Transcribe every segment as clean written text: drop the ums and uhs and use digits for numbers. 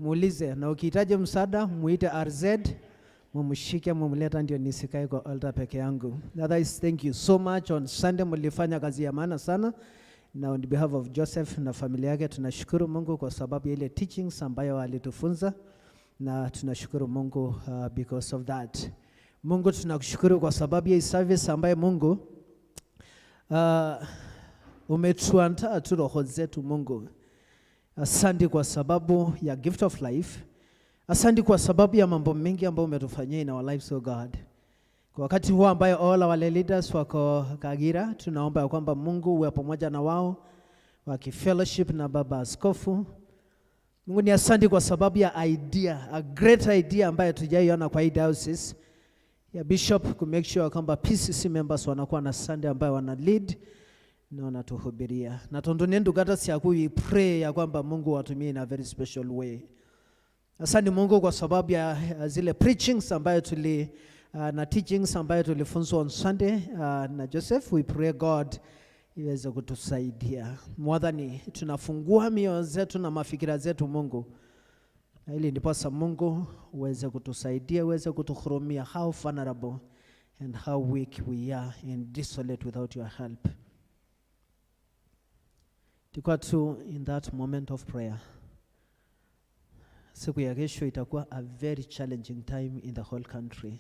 Muulize na ukihitaji msaada muite RZ, mumshike mumleta, ndio nisikae kwa altar peke yangu. Otherwise, thank you so much. On Sunday mlifanya kazi ya maana sana, na on behalf of Joseph na familia yake tunashukuru Mungu kwa sababu ya ile teachings ambayo alitufunza, na tunashukuru Mungu because of that. Mungu tunakushukuru kwa sababu ya hii service ambayo Mungu umetuandaa tu roho zetu Mungu. Asante kwa sababu ya gift of life. Asante kwa sababu ya mambo mengi ambayo umetufanyia in our lives, oh God. Kwa wakati huu ambayo all our leaders wako Kagira, tunaomba ya kwamba Mungu uwe pamoja na wao wakifellowship na baba askofu. Mungu ni asante kwa sababu ya idea, a great idea ambayo tujaiona kwa hii diocese ya bishop ku make sure kwamba PCC members wanakuwa na Sunday ambayo wana lead na wanatuhubiria. Na tondu ndugata siaku we pray ya kwamba Mungu watumie in a very special way. Asante Mungu kwa sababu ya zile preachings ambayo tuli na teachings ambayo tulifunzwa on Sunday na Joseph. We pray God iweze kutusaidia. Mwathani, tunafungua mioyo zetu na mafikira zetu Mungu, na ili ndiposa Mungu uweze kutusaidia, uweze kutuhurumia how vulnerable and how weak we are and desolate without your help. Tukiwa tu in that moment of prayer. Siku ya kesho itakuwa a very challenging time in the whole country.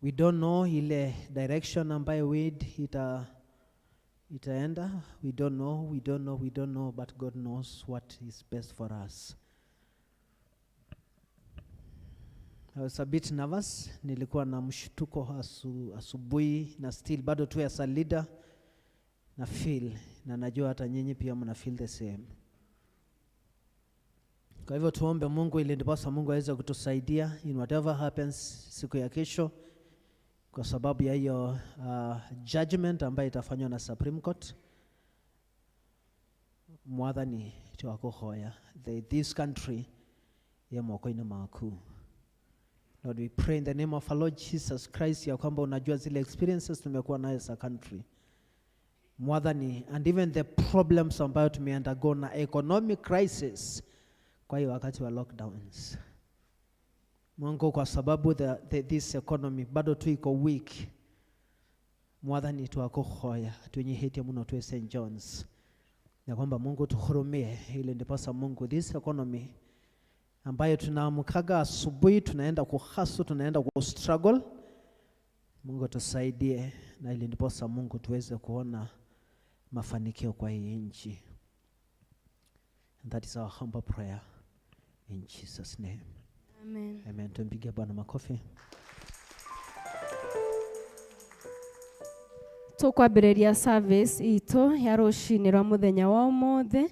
We don't know ile direction ambayo weed itaenda. We don't know, we don't know, we don't know, but God knows what is best for us. I was a bit nervous. Nilikuwa na mshtuko asubuhi na still bado tu as a leader na feel, na najua hata nyinyi pia mna feel the same. Kwa hivyo tuombe Mungu ili ndiposa Mungu aweze kutusaidia in whatever happens siku ya kesho, kwa sababu ya hiyo judgment ambayo itafanywa na Supreme Court. Mwathani twakuhoya this country ya moko-inĩ maku. Lord, we pray in the name of our Lord Jesus Christ ya kwamba unajua zile experiences tumekuwa nayo as a country. Mwathani, and even the problems ambayo tumeundergo na economic crisis kwa hiyo wakati wa lockdowns. Mungu, kwa sababu this economy bado tu iko weak. Mwathani twakuhoya tunyihitie muno twe St. John's, ya kwamba Mungu tuhurumie, ili ndiposa Mungu this economy ambayo tunaamkaga asubuhi tunaenda kuhasu, tunaenda ku struggle, Mungu tusaidie, na ili ndiposa Mungu tuweze kuona mafanikio kwa hii nchi. And that is our humble prayer in Jesus name. Amen. Amen. Tumpigie Bwana makofi. Tukwambĩrĩria service itũ ya rũcinĩ rwa mũthenya wa ũmũthĩ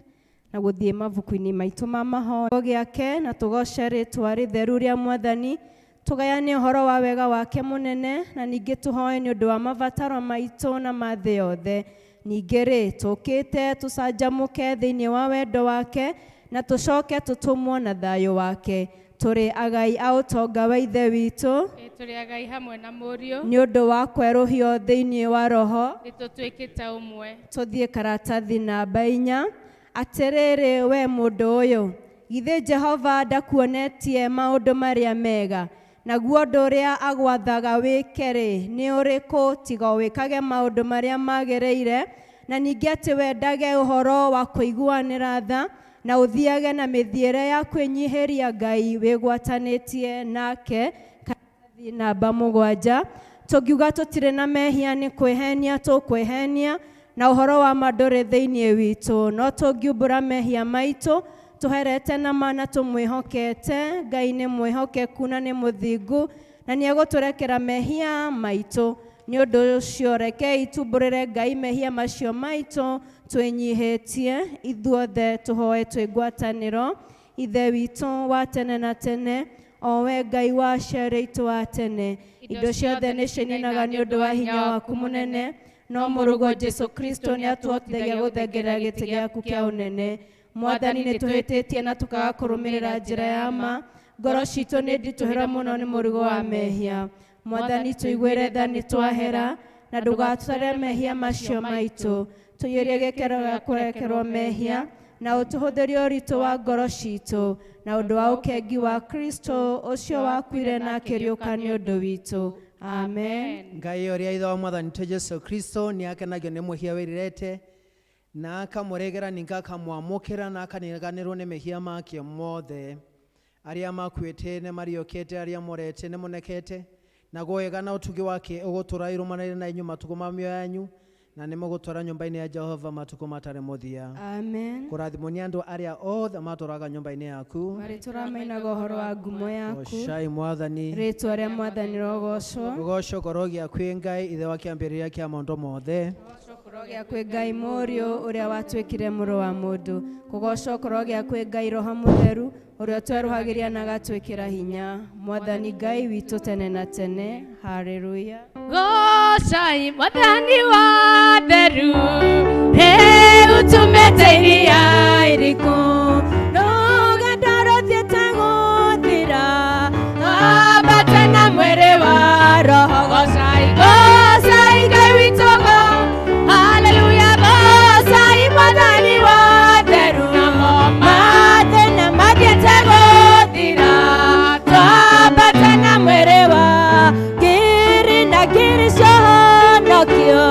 na gũthiĩ mabuku-inĩ maitũ ma mahoya gĩake, na tũgoce rĩtwa rĩtheru rĩa Mwathani, tũgayane ũhoro wa wega wake mũnene, na ningĩ tũhoe nĩ ũndũ wa mabataro maitũ na ma thĩ yothe. Ningĩ rĩ, tũkĩte tũcanjamũke thĩinĩ wa wendo wake, na tũcoke tũtũmwo na thayũ wake. Tũrĩ agai a ũtonga wa Ithe witũ, Tũrĩ agai hamwe na Mũriũ, nĩ ũndũ wa kwerũhio thĩinĩ wa Roho, nĩ tũtuĩkĩte ũmwe. Tũthiĩ karatathi namba 4. Atĩrĩrĩ we mũndũ ũyũ, githĩ Jehova ndakuonetie maũndũ marĩa mega? Naguo ũndũ ũrĩa agwathaga wĩke rĩ, nĩ ũrĩkũ tiga wĩkage maũndũ marĩa magĩrĩire, na ningĩ atĩ wendage ũhoro wa kũiguanĩra tha, na ũthiage na mĩthiĩre ya kwĩnyihĩria Ngai wĩgwatanĩtie nake. Karatathi namba 7. Tũngiuga tũtirĩ na mehia nĩ kwĩhenia tũkwĩhenia, na ũhoro wa ma ndũrĩ thĩinĩ witũ. No tũngiumbũra mehia maitũ tũherete na ma na tũmwĩhokete, Ngai nĩ mwĩhokeku na nĩ mũthingu, na nĩ egũtũrekera mehia maitũ. Nĩ ũndũ ũcio rekei tumbũrĩre Ngai mehia macio maitũ twĩnyihĩtie, ithuothe tũhoe twĩ ngwatanĩro. Ithe witũ wa tene na tene, o we Ngai wa aciari aitũ wa tene, indo ciothe nĩ cininaga nĩ ũndũ wa hinya waku mũnene, no mũrũguo Jesũ Kristo nĩ atũhotithagia gũthengerera gĩtĩ gĩaku kĩa ũnene. Mwathani, nĩ tũhĩtĩtie na tũkaga kũrũmĩrĩra njĩra ya ma, ngoro citũ nĩ nditũhĩra mũno nĩ mũrigo wa mehia. Mwathani, tũiguĩre tha nĩ twahera, na ndũgatũtare mehia macio maitũ. Tũiyũrie gĩkeno gĩa kũrekerwo mehia, Na ũtũhũthĩrie ũritũ wa ngoro citũ na ũndũ wa ũkengi wa Kristo ũcio wakuire na akĩriũka nĩ ũndũ witũ. Amen. Ngai ũrĩa ithe wa mwathani witũ Jesu Kristo nĩ akenagio nĩ mwĩhia wĩrirĩte na akamũregera ningĩ akamwamũkĩra na akaniganĩrwo nĩ mehia make mothe. Arĩa makuĩte nĩ mariũkĩte, arĩa morete nĩ monekete, naguo wega na ũtugi wake ũgũtũra irũmanĩire na inyuĩ matukũ ma mĩoyo yanyu, na nĩ mũgũtũra nyũmba-inĩ ya Jehova matukũ matarĩ mũthia. Amen. Kũrathimwo nĩ andũ arĩa othe matũraga nyũmba-inĩ yaku. Marĩtũra mainaga ũhoro wa ngumo yaku. Gocai mwathani. Rĩtwa rĩa mwathani rogocwo. Rũgoco ngoro gĩaku Ngai ithe wa kĩambĩrĩria kĩa maũndũ mothe. Kũgocwo gĩa kwĩ Ngai Mũriũ ũrĩa watuĩkire mũrũ wa mũndũ. Kũgocwo kũro gĩa kwĩ Ngai Roho Mũtheru ũrĩa ũtwerũhagĩria na agatwĩkĩra hinya. Mwathani Ngai witũ tene na tene. Haleluya. Gocai mwathani wa theru rĩu tumĩte iria iriku Rũgendo rũthiĩte gũthira. Twambate na mwĩrĩ wa roho. Gocai, gocai Ngai witũ, haleluya. Gocai mwathani wa theru namo mathĩna mathiĩte gũthira. Twambate na mwĩrĩ wa Ngiri na ngiri ciahonokio.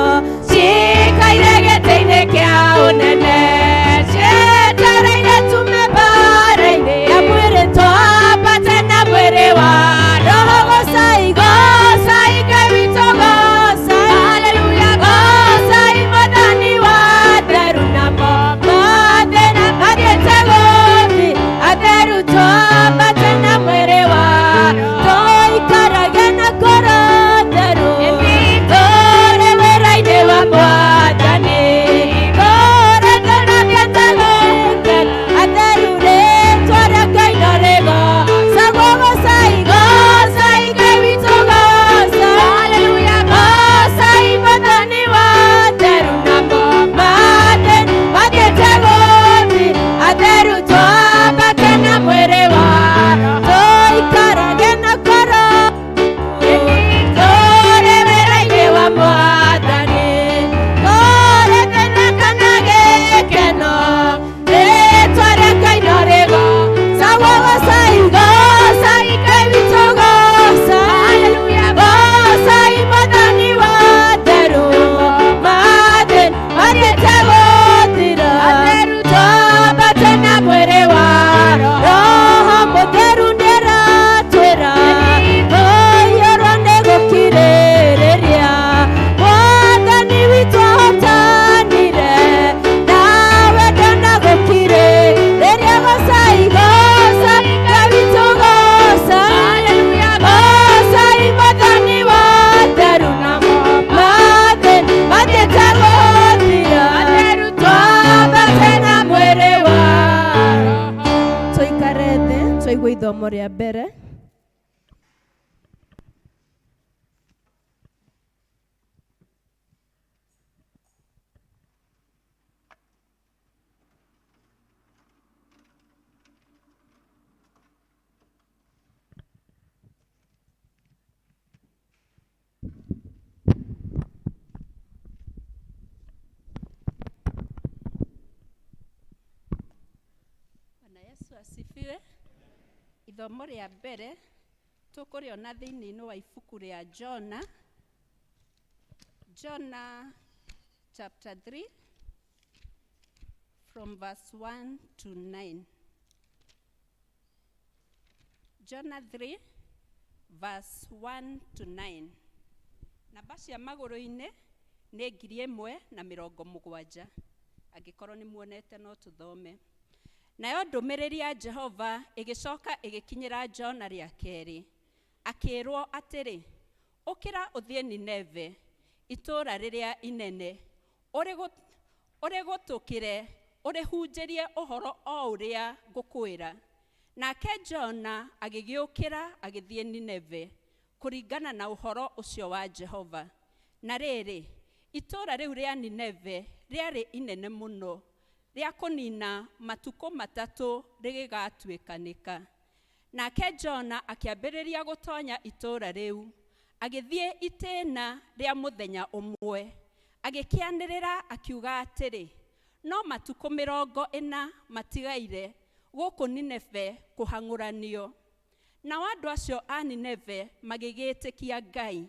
Cikaire gĩtĩ-inĩ kĩa ũnene cietereire tume mbara-inĩ Na mwĩrĩ twambate na mwĩrĩ wa roho. Gocai, gocai Ngai witũ, gocai, haleluya. Gocai mwathani wa theru namo mathĩna mathiĩte gũthi atheru. Twambate na mwĩrĩ wa Tũikarage na ngoro theru. Tũrĩ wĩra-inĩ wa mwathani. Ngoro tũrathiĩte gũkena. Atheru rĩtwa rĩa Ngai no rĩgocagwo. Gocai, gocai Ngai witũ, gocai, haleluya. Gocai mwathani wa theru namo mathĩna mathiĩte gũthi atheru. Twambate na mwĩrĩ wa Tũikarage na ngoro Tũrĩ wĩra-inĩ wa mwathani. Ngoro tũrakana gĩkeno. Rĩtwa rĩa Ngai no rĩgocagwo. Gocai, gocai Ngai witũ, gocai, haleluya. Gocai mwathani wa theru mathĩna mathiĩte gũthira. Atheru twambate na mwĩrĩ wa roho. Roho Mũtheru nĩaratwĩra kũiyũrwo nĩ gũkirĩrĩria. Mwathani witũ ahotanire nawe ndona gũkirĩrĩria. Gocai, gocai Ngai witũ, gocai, Haleluya. gocai Mwathani wa theru Namo mathĩna mathiĩte gũthira. atheru twambate na mwĩrĩ wa roho. Tũikare thĩ tũigue ithomo rĩa mbere. Bwana Yesu asifiwe. Ithomo rĩa mbere tũkũrĩona thĩinĩ wa ibuku rĩa Jona, Jona chapter 3 from verse 1 to 9. Jona 3 verse 1 to 9. Namba cia magũrũ-inĩ nĩ 1070. Angĩkorwo nĩ muonete no tũthome. Nayo ndũmĩrĩri ya Jehova ĩgĩcoka ĩgĩkinyĩra Jona rĩa kerĩ, akĩĩrwo atĩrĩ, ũkĩra ũthiĩ Nineve, itũũra rĩrĩa inene, ũrĩgũtũkĩre, ũrĩhunjĩrie ũhoro o ũrĩa ngũkwĩra. Nake Jona agĩgĩũkĩra agĩthiĩ Nineve, kũringana na ũhoro ũcio wa Jehova. Na rĩrĩ, itũũra rĩu rĩa Nineve rĩarĩ inene mũno, rĩa kũnina matukũ matatũ rĩgĩgatuĩkanĩka. Nake Jona akĩambĩrĩria gũtonya itũũra rĩu, agĩthiĩ itĩĩna rĩa mũthenya ũmwe, agĩkĩanĩrĩra akiuga atĩrĩ, No matukũ 40 matigaire gũkũ Nineve kũhang'ũranio. Nao andũ acio a Nineve magĩgĩĩtĩkia Ngai,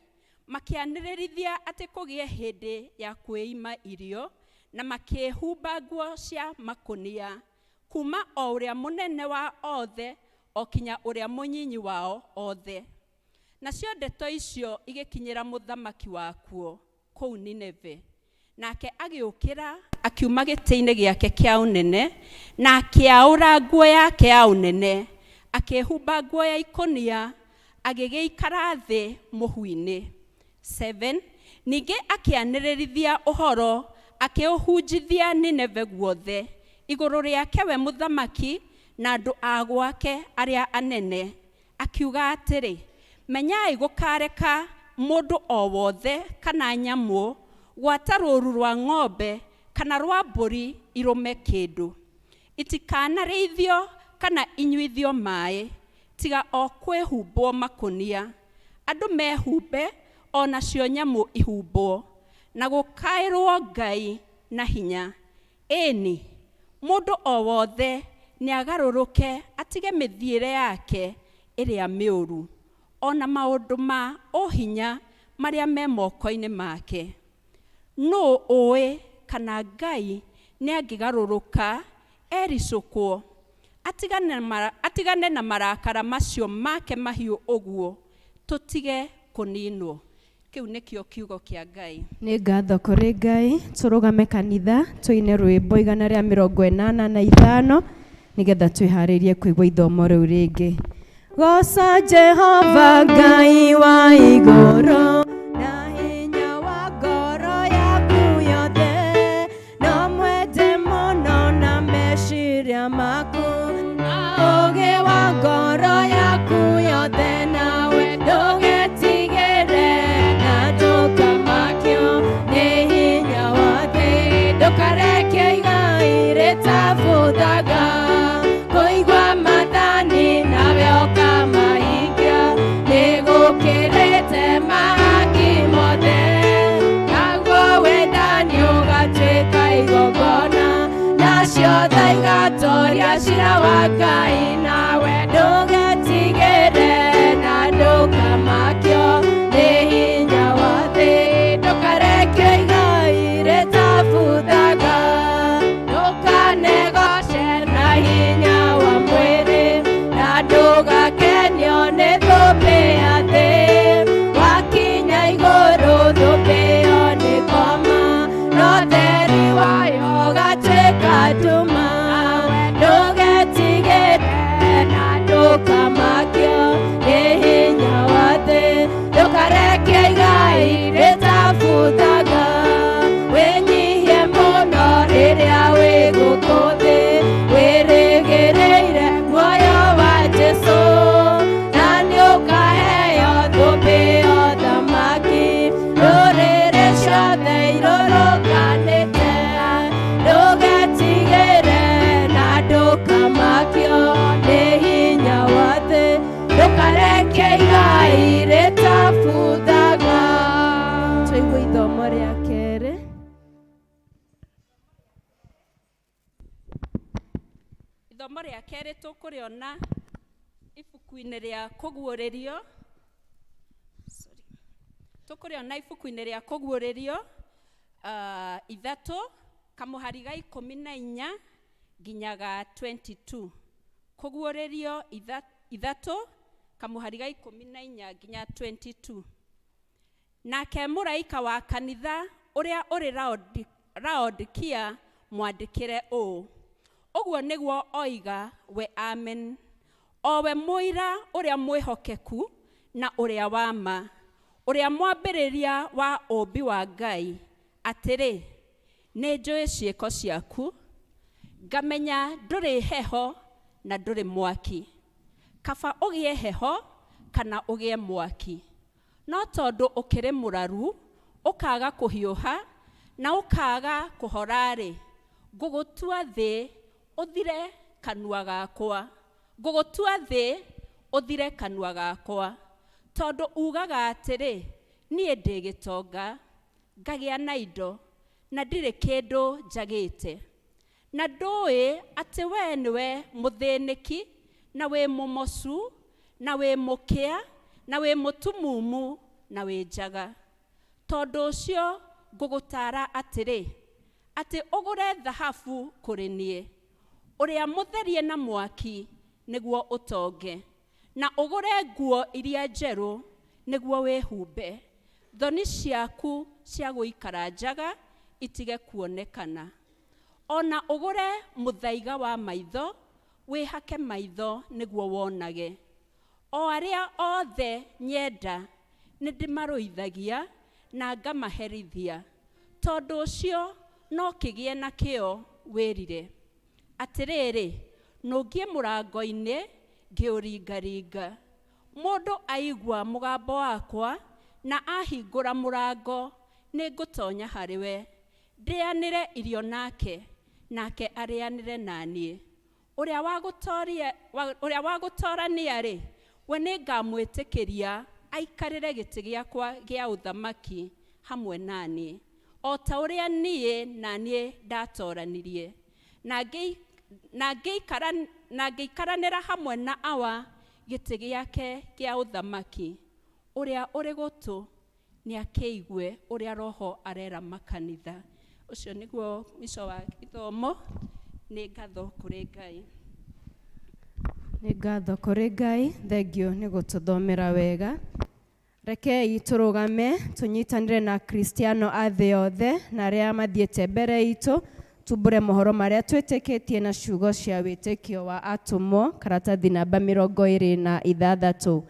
makĩanĩrĩrithia atĩ kũgĩe hĩndĩ ya kwĩima irio, na makĩĩhumba nguo cia makũnia, kuma o ũrĩa mũnene wa othe o kinya ũrĩa mũnyinyi wao othe. Nacio ndeto icio igĩkinyĩra mũthamaki wakuo kũu Nineve. Nake agĩũkĩra akiuma gĩtĩ-inĩ gĩake kĩa ũnene, na akĩaũra nguo yake ya ũnene, akĩĩhumba nguo ya ikũnia, agĩgĩikara thĩ mũhu-inĩ. 7. Ningĩ akĩanĩrĩrithia ũhoro, akĩũhunjithia Nineve guothe, igũrũ rĩake we mũthamaki na andũ a gwake arĩa anene, akiuga atĩrĩ, menyai gũkareka mũndũ o wothe kana nyamũ gwata rũũru rwa ng'ombe kana rwa mbũri irũme kĩndũ, itikanarĩithio kana inyuithio maĩ, tiga o kwĩhumbwo makũnia, andũ mehumbe o nacio nyamũ ihumbwo, na gũkaĩrwo Ngai na hinya. Ĩni, mũndũ o wothe nĩagarũrũke atige mĩthiĩre yake ĩrĩa mĩũru, ona maũndũ ma ũhinya marĩa me moko-inĩ make. Nũũ ũĩ kana Ngai nĩangĩgarũrũka ericũkwo, atigane na marakara macio make mahiũ ũguo, tũtige kũninwo. Kĩu nĩkĩo kiugo kĩa Ngai. Nĩ ngatho kũrĩ Ngai. Tũrũgame kanitha tũine rwĩmbo 185 nĩgetha twĩharĩrie kũigua ithomo rĩu rĩngĩ. Goca Jehova Ngai wa igũrũ, na hinya wa ngoro yaku yothe, no mwende mũno na meciria maku, na ũũgĩ wa ngoro yaku yothe, nawe ndũgetigĩre na ndũkamakio nĩ hinya wa thĩ. Ndũkareke igai rĩtabuthaga, kũigua maathani nawe ũkamahingia, nĩgũkĩrĩte mahaki mothe, naguo wendani ũgatuĩka igongona, nacio tha igatoria ciira wa Ngai, nawe ndũgetigĩre na ndũkamakio nĩ hinya wa thĩ. Ndũkareke igai rĩtabuthaga, ndũkanegoce na hinya wa mwĩrĩ, na ndũgakenio nĩ thũmbĩ ya thĩ. Wakinya igũrũ thũmbĩ ĩyo nĩ koma, no theri wayo ũgatuĩka nduma. Ndũgetigĩre na ndũkamakio nĩ hinya wa thĩ. Ndũkareke igai rĩtabuthaga, wĩnyihie mũno rĩrĩa wĩ gũkũ thĩ, wĩrĩgĩrĩire muoyo wa Jesũ, na nĩũkaheo thũmbĩ ya ũthamaki, ndũrĩrĩ ciothe irũrũnganĩte. Ndũgetigĩre na ndũkamakio nĩ hinya wa thĩ. Ndũkareke igai rĩtabuthaga. Tũigue ithomo rĩa kerĩ. Ithomo rĩa kerĩ tũkũrĩona ibuku-inĩ rĩa Kũguũrĩrio. Sorry. Tũkũrĩona ibuku-inĩ rĩa Kũguũrĩrio 3 kamũhari ga 14 nginya ga 22. Kũguũrĩrio 3 kamũhari ga 14 nginya 22. Nake mũraika wa kanitha ũrĩa ũrĩ Laodikia mwandĩkĩre ũũ: ũguo nĩguo oiga we Amen, o we mũira ũrĩa mwĩhokeku na ũrĩa wa ma, ũrĩa mwambĩrĩria wa ũũmbi wa Ngai, atĩrĩ, nĩ njũĩ ciĩko ciaku, ngamenya ndũrĩ heho na ndũrĩ mwaki. Kaba ũgĩe heho kana ũgĩe mwaki. No tondũ ũkĩrĩ mũraru, ũkaga kũhiũha na ũkaga kũhora-rĩ, ngũgũtua thĩ ũthire kanua gakwa. Ngũgũtua thĩ ũthire kanua gakwa. Tondũ ugaga atĩrĩ, niĩ ndĩ gĩtonga, ngagĩa na indo, na ndirĩ kĩndũ njagĩte. Na ndũĩ atĩ wee nĩwe mũthĩnĩki na wĩ mũmocu na wĩ mũkĩa na wĩ mũtumumu na wĩ njaga. Tondũ ũcio ngũgũtaara atĩrĩ, atĩ ũgũre thahabu kũrĩ niĩ, ũrĩa mũtherie na mwaki nĩguo ũtonge, na ũgũre nguo iria njerũ nĩguo wĩhumbe, thoni ciaku cia gũikara njaga itige kuonekana. Ona ũgũre mũthaiga wa maitho, wĩhake maitho nĩguo wonage. O arĩa othe nyenda nĩ ndĩmarũithagia na ngamaherithia. Tondũ ũcio no kĩgĩe na kĩo wĩrire. Atĩrĩrĩ, nũngiĩ mũrango-inĩ ngĩũringaringa. Mũndũ aigua mũgambo wakwa na ahingũra mũrango, nĩ ngũtonya harĩ we, ndĩanĩre irio nake, nake arĩanĩre na niĩ. Ũrĩa wa gũtorania-rĩ, we nĩngamwĩtĩkĩria aikarĩre gĩtĩ gĩakwa gĩa ũthamaki hamwe na niĩ, o ta ũrĩa niĩ na niĩ ndatoranirie, na ngĩikaranĩra hamwe na Awa gĩtĩ gĩake kĩa ũthamaki. Ũrĩa ũrĩ gũtũ nĩakĩigue ũrĩa Roho arera makanitha. Ũcio nĩguo mũico wa gĩthomo. Nĩ ngatho kũrĩ Ngai. Nĩ ngatho kũrĩ Ngai, thengio nĩ gũtũthomera wega. Rekei tũrũgame tũnyitanĩre na Kristiano a thĩ yothe na arĩa mathiĩte mbere itũ, tumbũre mohoro marĩa twĩtĩkĩtie na ciugo cia wĩtĩkio wa atũmwo, karatathi namba 26.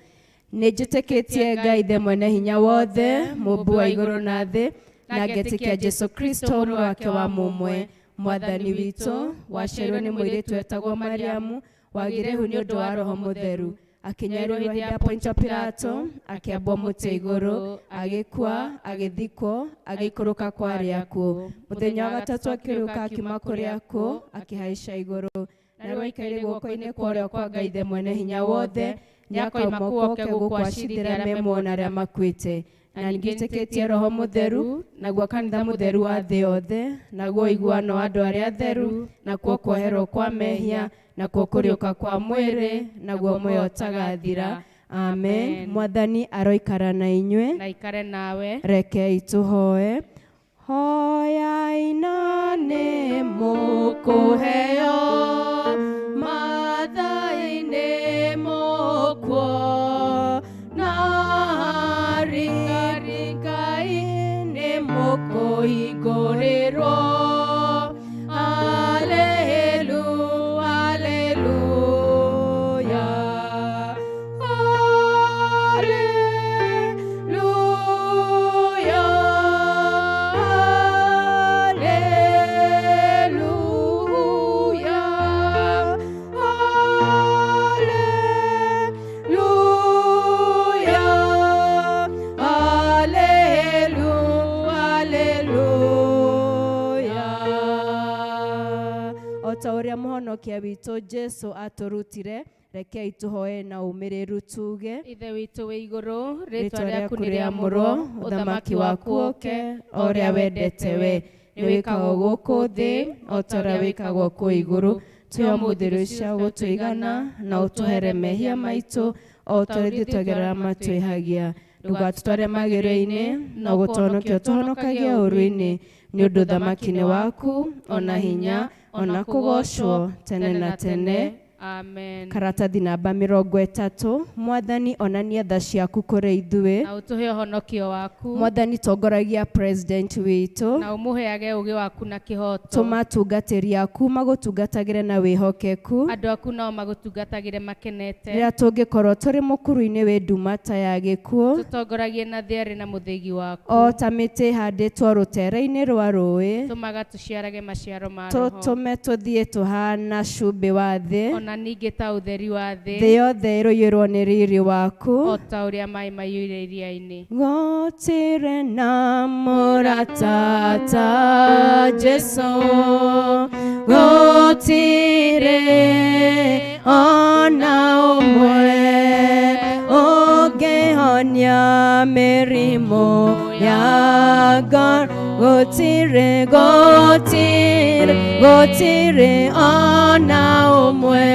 Nĩ njĩtĩkĩtie Ngai Ithe mwene hinya wothe, mũmbi wa igũrũ na thĩ, na ngetĩkia Jesũ Kristo mũrũ wake wa mũmwe, Mwathani witũ, waciarirwo nĩ mũirĩtu wetagwo Mariamu, wagĩire ihu nĩ ũndũ wa Roho Mũtheru, akĩnyarirwo hĩndĩ ya Pontio Pilato, akĩambwo mũtĩ igũrũ, agĩkua, agĩthikwo, agĩikũrũka kwa arĩa akuũ. Mũthenya wa gatatũ akĩriũka akiuma kũrĩ akuũ, akĩhaica igũrũ, na rĩu aikaire guoko-inĩ kwa ũrĩo kwa Ngai Ithe mwene hinya wothe, nĩakauma kuo oke gũkũ acirithĩre arĩa me muoyo na arĩa makuĩte. Na ningĩ Roho Mũtheru, naguo kanitha mũtheru wa thĩ yothe, naguo ũiguano wa andũ arĩa atheru, nakuo kuoherwo kwa mehia, nakuo kũriũka kwa mwĩrĩ, naguo muoyo ũtagathira. Amen. Mwathani aroikara na inyuĩ, na ikare nawe. Rekei tũhoe. Hoyai na nĩ mũkũheo, mathai nĩ mũkuo, na ringaringai nĩ mũkũhingũrĩrwo. Alelu, aleluya, aleluya, aleluya, aleluya, alelu, aleluya. O ta ũrĩa mũhonokia witũ Jesũ atũrutire, rekei tũhoe na ũmĩrĩru tuge: Ithe witũ wĩ igũrũ, rĩĩtwa rĩaku nĩrĩamũrwo, ũthamaki waku ũũke, o ũrĩa wendete we nĩ wĩkagwo gũkũ thĩ o ta ũrĩa wĩkagwo kũu igũrũ. Tũhe ũmũthĩ irio cia gũtũigana, na ũtũhere mehia maitũ o ta ũrĩa ithuĩ twagĩrĩra matwĩhagia. Ndũgatũtware magerio-inĩ, no gũtũhonokia ũtũhonokagie ũũru-inĩ, nĩ ũndũ ũthamaki nĩ waku, ona hinya, ona kũgoocwo tene na tene. Amen. Karatathi namba 30. Mwathani onania tha ciaku kũrĩ ithuĩ, na ũtũhe ũhonokio waku. Mwathani tongoragia president witũ, na ũmũheage ũũgĩ waku na kĩhooto. Tũma atungatĩri aku magũtungatagĩre na wĩhokeku, andũ aku nao magũtungatagĩre makenete. Rĩrĩa tũngĩkorwo tũrĩ mũkuru-inĩ wĩ nduma ta ya gĩkuũ, tũtongoragie na thĩarĩ na mũthĩgi waku. O ta mĩtĩ ĩhandĩtwo rũtere-inĩ rwa rũĩ, tũmaga tũciarage maciaro ma Roho. Tũtũme tũthiĩ tũhana cumbĩ wa thĩ, ona ningĩ ta ũtheri wa thĩ. Thĩ yothe ĩrũiyũrwo nĩ riri waku, o ta ũrĩa maĩ maiyũire iria-inĩ. Gũtirĩ na mũrata ta Jesũ, gũtirĩ ona ũmwe ũngĩhonia mĩrimũ ya ngoro. Gũtirĩ, gũtirĩ, gũtirĩ ona ũmwe.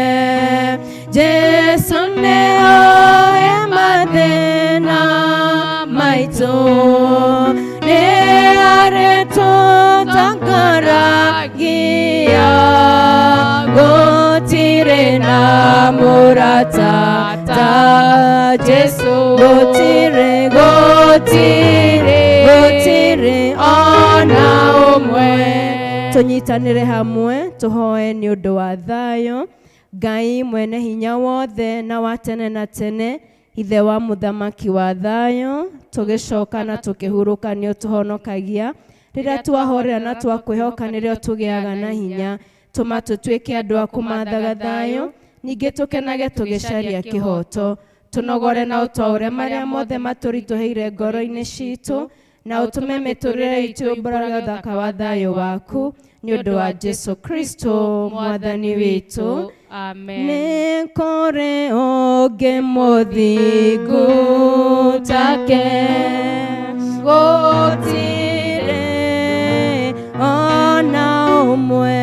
Jesu nĩoĩ mathĩna maitũ, nĩ arĩtũtongoragia. Gũtirĩ na mũrata ta Jesu. Gũtirĩ, gũtirĩ, gũtirĩ ona ũmwe. Tũnyitanĩre hamwe tũhoe nĩ ũndũ wa thayũ. Ngai mwene hinya wothe na wa tene na tene, ithe wa mũthamaki wa thayũ, tũgĩcoka na tũkĩhurũka nĩ ũtũhonokagia. Rĩrĩa twahorera na twakwĩhoka nĩrĩo tũgĩaga na hinya. Tũma tũtuĩke andũ a kũmathaga thayũ, ningĩ tũkenage tũgĩcaria kĩhoto. Tũnogore na ũtwaũre marĩa mothe matũritũhĩire ngoro-inĩ citũ, na ũtũme mĩtũrĩre itũ yũmbũrage ũthaka wa thayũ waku, nĩ ũndũ wa Jesu Kristo mwathani witũ. Amen. Nĩ kũrĩ ũngĩ mũthingu take, gũtirĩ ona ũmwe.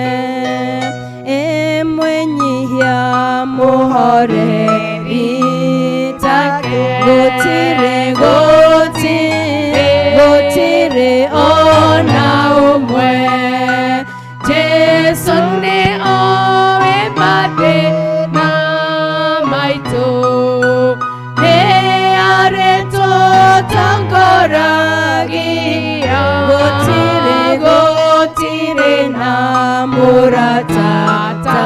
Ĩmwenyihia mũhoreri take, gũtirĩ, gũtirĩ, gũtirĩ ona ũmwe. Jesu nĩ oĩ mathĩna maitũ, nĩ arĩtũtongoragia. Gũtirĩ, gũtirĩ na mũrata ta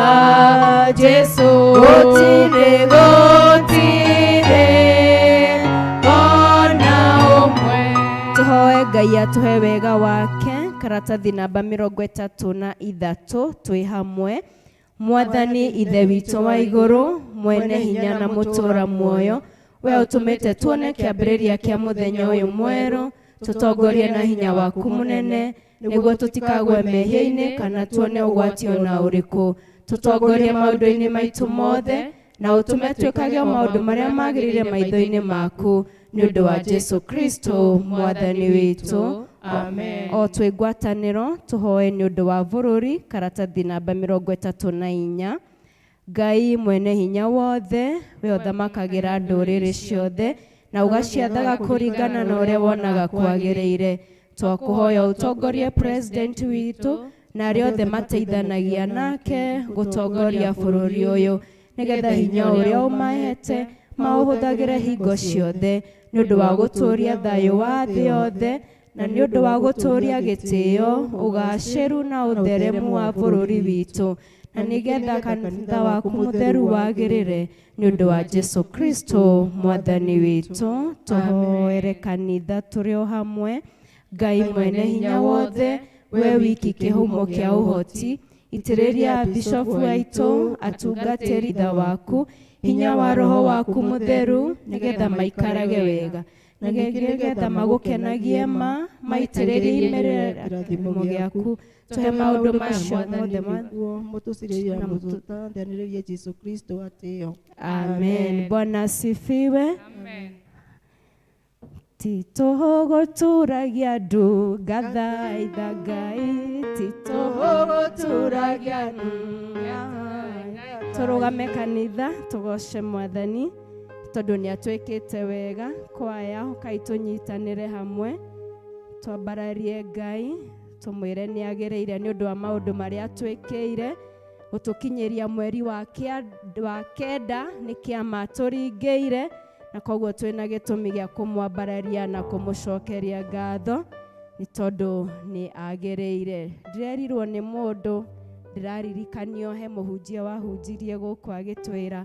Jesu. Gũtirĩ, gũtirĩ ona ũmwe. Tũhoe Ngai atũhe wega wake. Karatathi namba 33 twĩ hamwe. Mwathani ithe witũ wa igũrũ, mwene hinya na mũtũũra muoyo, we ũtũmĩte tuone kĩambĩrĩria kĩa mũthenya ũyũ mwerũ, tũtongorie na hinya waku mũnene, nĩguo tũtikagwe mehia-inĩ kana tuone ũgwati ona ũrĩkũ. Tũtongorie maũndũ-inĩ maitũ mothe, na ũtũme twĩkage o maũndũ marĩa magĩrĩire maitho-inĩ maku, nĩ ũndũ wa Jesu Kristo mwathani witũ. Amen. O twĩ ngwatanĩro tũhoe nĩ ũndũ wa bũrũri. Karatathi namba 34. Ngai mwene hinya wothe, we ũthamakagĩra ndũrĩrĩ ciothe na ũgaciathaga kũringana na ũrĩa wonaga kwagĩrĩire, twakũhoya ũtongorie president witũ na arĩa othe mateithanagia nake gũtongoria bũrũri ũyũ, nĩgetha hinya ũrĩa ũmahete maũhũthagĩre hingo ciothe nĩ ũndũ wa gũtũũria thayũ wa thĩ yothe, na nĩ ũndũ wa gũtũũria gĩtĩo, ũgacĩru na ũtheremu wa bũrũri witũ, na nĩgetha kanitha waku mũtheru wagĩrĩre, nĩ ũndũ wa Jesu Kristo mwathani witũ. Tũhoere kanitha tũrĩ o hamwe. Ngai mwene hinya wothe, we wiki kĩhumo kĩa ũhoti, itĩrĩria bishofu aitũ, atungatĩri tha waku, hinya wa roho waku mũtheru, nĩgetha maikarage wega, na nĩgetha magũkenagie ma maitĩrĩrie imerera kĩrathimo gĩaku. Tũhe maũndũ macio mothe mũtũcirĩria na mũtũtandanĩrĩrie Jesu Kristo atĩo. Amen. Bwana asifiwe. Amen. Titũhũgũturagia ndu ngathaitha Ngai, titũhũgũturagia ndu. Tũrũgame kanitha tũgoce mwathani tondũ nĩ atwĩkĩte wega. Kwaya ũkai tũnyitanĩre hamwe, twambararie Ngai, tũmwĩre nĩ agĩrĩire nĩ ũndũ wa maũndũ marĩa atwĩkĩire gũtũkinyĩria mweri wa kenda nĩ kĩama tũringĩire, na koguo twĩna gĩtũmi gĩa kũmwambararia na kũmũcokeria ngatho nĩ tondũ nĩ agĩrĩire. Ndĩrerirwo nĩ mũndũ, ndĩraririkanio he mũhunjia wahunjirie gũkũ agĩtwĩra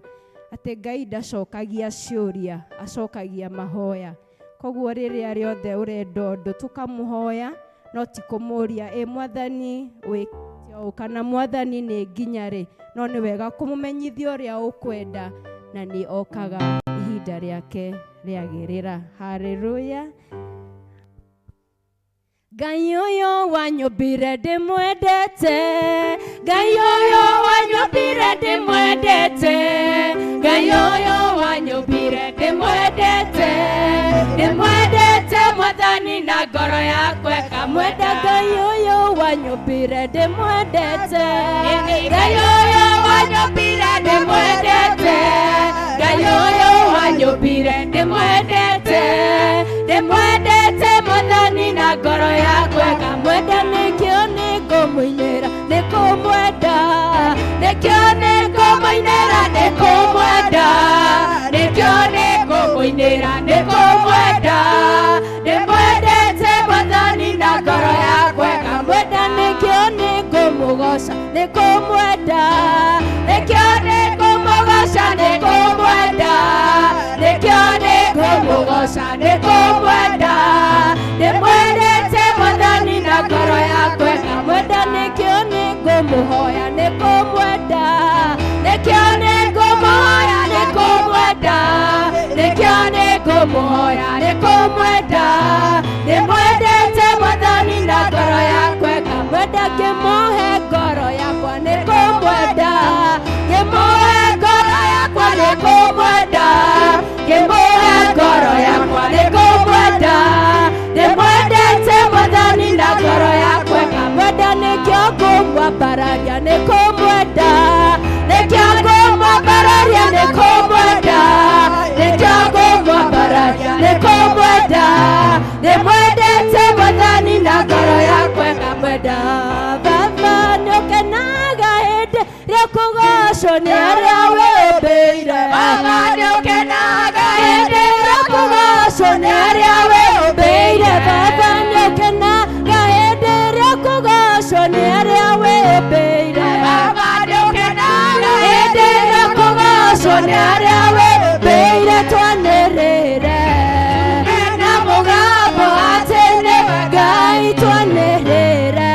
atĩ Ngai ndacokagia ciũria, acokagia mahoya. Koguo rĩrĩa rĩothe ũrenda ũndũ tũkamũhoya, no ti kũmũria ĩ mwathani wĩkĩte ũũ kana mwathani nĩ nginya rĩ, no nĩ wega kũmũmenyithia ũrĩa ũkwenda, na nĩ okaga ihinda rĩake rĩagĩrĩra. Haleluya. Ngai ũyũ wanyũmbire ndĩmwendete, Ngai ũyũ wanyũmbire ndĩmwendete, Ngai ũyũ wanyũmbire ndĩmwendete, ndĩmwendete mwathani. Mwathani na ngoro yakwa ĩkamwenda. Ngai ũyũ wanyũmbire ndĩmwendete. Ngai ũyũ wanyũmbire ndĩmwendete. Ngai ũyũ wanyũmbire ndĩmwendete. Ndĩmwendete Mwathani na ngoro yakwa ĩkamwenda. Nĩkĩo nĩngũmũinĩra nĩkũmwenda. Nĩkĩo nĩngũmũinĩra nĩkũmwenda. Nĩkĩo nĩngũmũinĩra nĩkũmwenda. Ndĩmwendete Mwathani na ngoro yakwa ĩkamwenda. Nĩkĩo nĩngũmũgoca nĩkũmwenda. Nĩkĩo nĩngũmũgoca nĩkũmwenda. Nĩkĩo nĩngũmũgoca nĩkũmwenda. Ndĩmwendete Mwathani na ngoro yakwa ĩkamwenda. Nĩkĩo nĩngũmũhoya nĩkũmwenda. Nĩkĩo nĩngũmũhoya nĩkũmwenda. Nĩkĩo nĩngũmũhoya nĩkũmwenda. Ndĩmwendete Mwathani na ngoro yakwa ĩkamwenda. Ngĩmũhe ngoro yakwa nĩkũmwenda. Ngĩmũhe ngoro yakwa nĩkũmwenda. Ngĩmũhe ngoro yakwa nĩkũmwenda. Ndĩmwendete Mwathani na ngoro yakwa ĩkamwenda. Nĩkĩo ngũmwambararia nĩkũmwenda. Nĩkĩo ngũmwambararia nĩkũmwenda. Nĩkĩo ngũmwambararia nĩkũmwenda. Ndĩmwendete Mwathani na ngoro yakwa ĩkamwenda. Baba nĩũkenaga hĩndĩ ĩrĩa kũgocwo nĩ arĩa wĩũmbĩire. Baba nĩũkenaga hĩndĩ ĩrĩa kũgocwo nĩ arĩa wĩũmbĩire. Baba nĩũkenaga hĩndĩ ĩrĩa kũgocwo nĩ arĩa wĩũmbĩire. Baba nĩũkenaga hĩndĩ ĩrĩa kũgocwo nĩ arĩa wĩũmbĩire. Twanĩrĩre na mũgambo atĩ nĩwe Ngai. Twanĩrĩre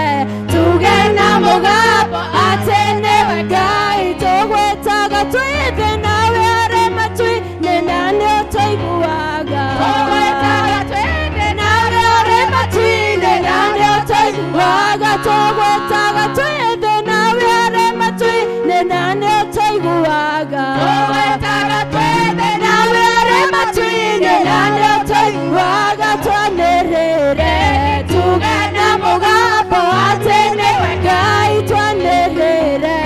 tuge na mũgambo atĩ nĩwe Ngai. Tũgwĩtaga twĩ thĩ nawe arĩ matu-inĩ na nĩũtũiguaga. Tũgwĩtaga twĩ thĩ nawe arĩ matu-inĩ na nĩũtũiguaga. Tũgwĩtaga twĩ thĩ nawe arĩ matu-inĩ na nĩũtũiguaga. Tũgwĩtaga twĩ thĩ nawe arĩ matu-inĩ na nĩũtũiguaga. Twanĩrĩre tuge na mũgambo atĩ nĩwe Ngai. Twanĩrĩre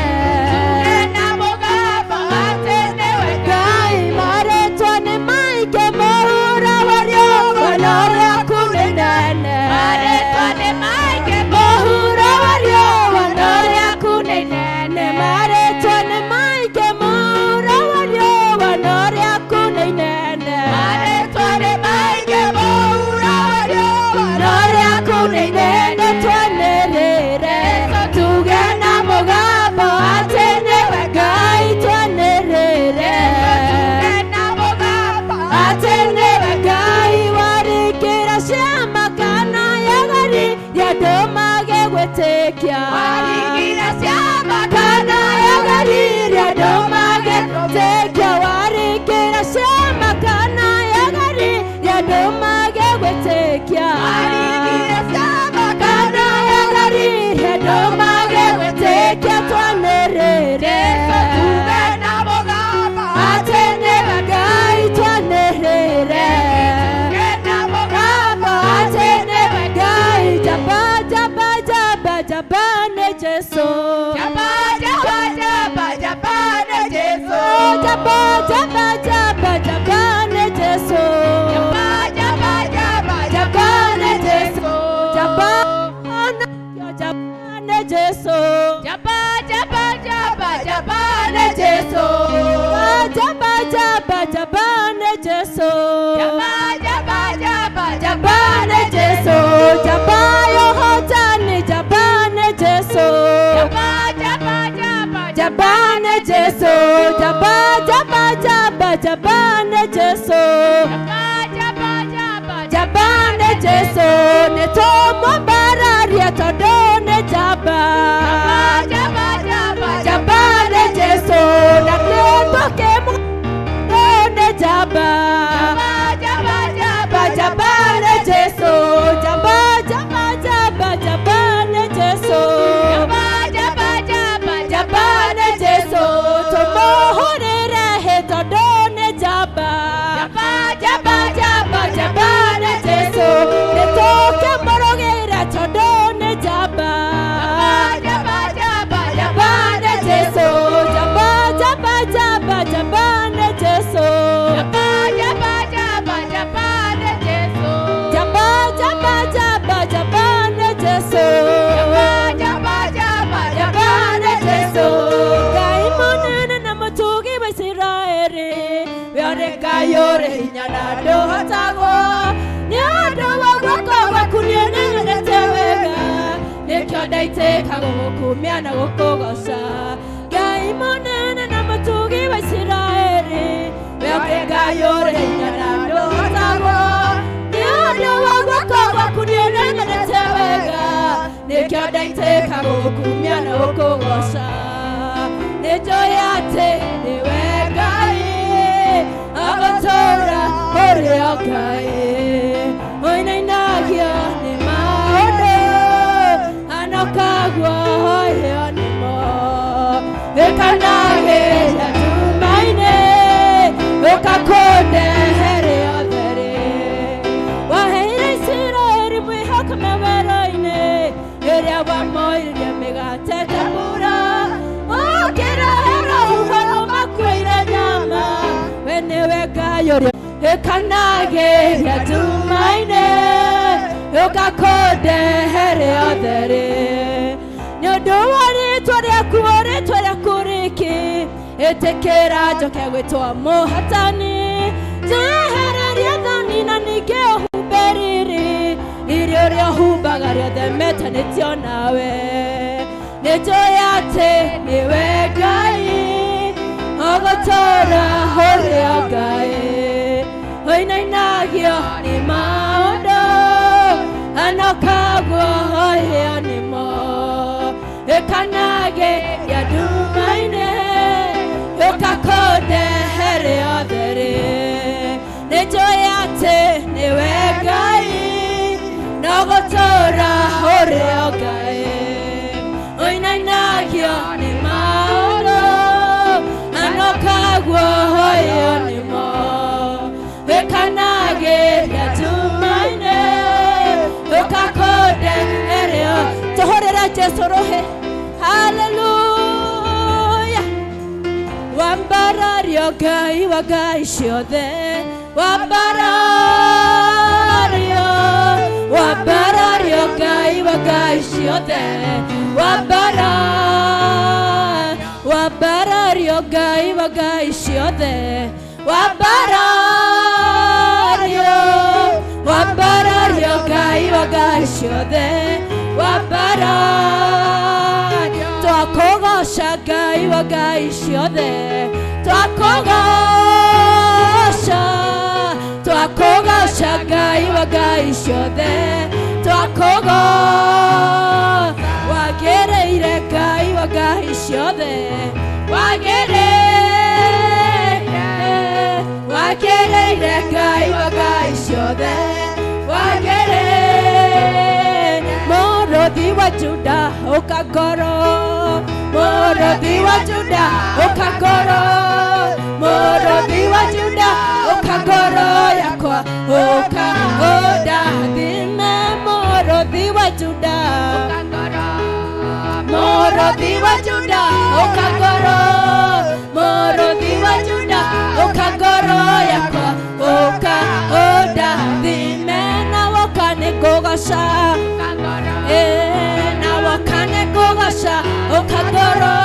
tuge na mũgambo atĩ nĩwe Ngai. Marĩtwa nĩ maingĩ mũhuro wa riũa no rĩaku nĩ inene. Marĩtwa nĩ maingĩ mũhuro wa riũa no rĩaku nĩ inene. Marĩtwa nĩ maingĩ mũhuro wa riũa no rĩaku nĩ inene. Marĩtwa nĩ maingĩ mũhuro wa riũa no rĩaku nĩ inene. Twanĩrĩre tuge na mũgambo atĩ nĩwe Ngai. Twanĩrĩre tuge na mũgambo atĩ nĩwe Ngai. Warĩkĩra ciama kana yagaririe andũ mage gwĩtĩkia. Warĩkĩra ciama kana yagaririe andũ mage gwĩtĩkia. Warĩkĩra ciama kana yagaririe andũ mage gwĩtĩkia. Warĩkĩra ciama kana yagaririe andũ mage gwĩtĩkia. Twanĩrĩre tuge na mũgambo atĩ nĩwe Ngai. Twanĩrĩre tuge na mũgambo atĩ nĩwe Ngai. Jaba jaba jaba jaba nĩ Jesũ. Jaba jaba jaba jaba nĩ Jesũ. Jaba jaba jaba jaba nĩ Jesũ. Jaba jaba jaba jaba nĩ Jesũ. Jaba jaba nĩ Jesũ. Jaba jaba jaba jaba nĩ Jesũ. Jaba jaba jaba nĩ Jesũ. Jaba jaba jaba jaba nĩ Jesũ. Jaba yohotani jaba nĩ Jesũ. Jaba jaba jaba jaba nĩ Jesũ. Jaba jaba jaba jaba nĩ Jesũ. Jaba jaba jaba jaba nĩ Jesũ. Nĩtũmwambararia tondũ nĩ jaba. Jaba jaba jaba nĩ Jesũ. Na nĩtũkĩmũ nĩ jaba. Jaba jaba jaba nĩ Jesũ. Jaba jaba jaba jaba nĩ Jesũ. Jaba jaba jaba jaba nĩ Jesũ. Tũmũhũrĩre hĩ tondũ nĩ jaba. Jaba jaba jaba jaba nĩ Jesũ. We ũrĩ Ngai ũrĩ hinya na ndũhotagwo. Nĩ ũndũ wa guoko gwaku niĩ nĩnyonete wega. Nĩkĩo ndaitĩka gũgũkumia na gũkũgoca. Ngai mũnene na mũtugi wa Isiraeli. We ũrĩ Ngai ũrĩ hinya na ndũhotagwo. Nĩ ũndũ wa guoko gwaku niĩ nĩnyonete wega. Nĩkĩo ndaitĩka gũgũkumia na gũkũgoca. Nĩnjũĩ atĩ nĩwe Ngai agũtũũra ũrĩ o Ngai. Ũinainagio nĩ maũndũ anokagwo nĩmo. Ĩkanagĩria nduma-inĩ ũkakũndehere otherĩ. Waheire Isiraeli mwĩhoko me werũ-inĩ rĩrĩa wamoiririe mĩgate ta mbura. Ũkĩrehe rũhuho rũmakuĩire nyama. We nĩwe Ngai ũrĩa ĩkanagĩria nduma-inĩ ũgakũndehere otherĩ. Nĩ ũndũ wa rĩtwa rĩaku o rĩtwa rĩaku rĩkĩ ĩtĩkĩra njoke gwĩtwo mũhatani. Njehereria thoni na ningĩ ũhumbe riri riri ũrĩa ũhumbaga rĩothe metanĩtio nawe. Nĩnjũĩ atĩ nĩwe Ngai ũgũtũũra ũrĩ o Ngai. Ũinainagio nĩ maũndũ anokagwo nĩmo. Ĩkanagĩria nduma-inĩ ũkakũndehere otherĩ. Nĩnjũĩ atĩ nĩwe Ngai na ũgũtũũra ũrĩ o Ngai. Ũinainagio nĩ maũndũ anokagwo nĩmo. Ĩkanagĩria nduma-inĩ ũkakũndehere tũhũrĩre Jesũ rũhĩ. Hallelujah. Wambarario Ngai wa Ngai ciothe. Wambarario, wambarario Ngai wa Ngai ciothe. Wambarario Ngai wa Ngai ciothe. Wambarario, wambarario Ngai wa Ngai ciothe. Wambarario, twakũgoca Ngai wa Ngai ciothe. Twakũgoca, twakũgoca Ngai wa Ngai ciothe. Twakũgoca, wagĩrĩire Ngai wa Ngai ciothe. Wagĩrĩire, wagĩrĩire Ngai wa Ngai ciothe. Wagĩrĩire, Mũrũthi wa Juda ũka ngoro. Mũrũthi wa Juda ũka ngoro. Mũrũthi wa Juda ũka ngoro yakwa. Ũka ũndathime Mũrũthi wa Juda. Mũrũthi wa Juda ũka ngoro. Mũrũthi wa Juda ũka ngoro yakwa. Ũka ũndathime na woka nĩngũgoca. Na woka nĩngũgoca ũka ngoro.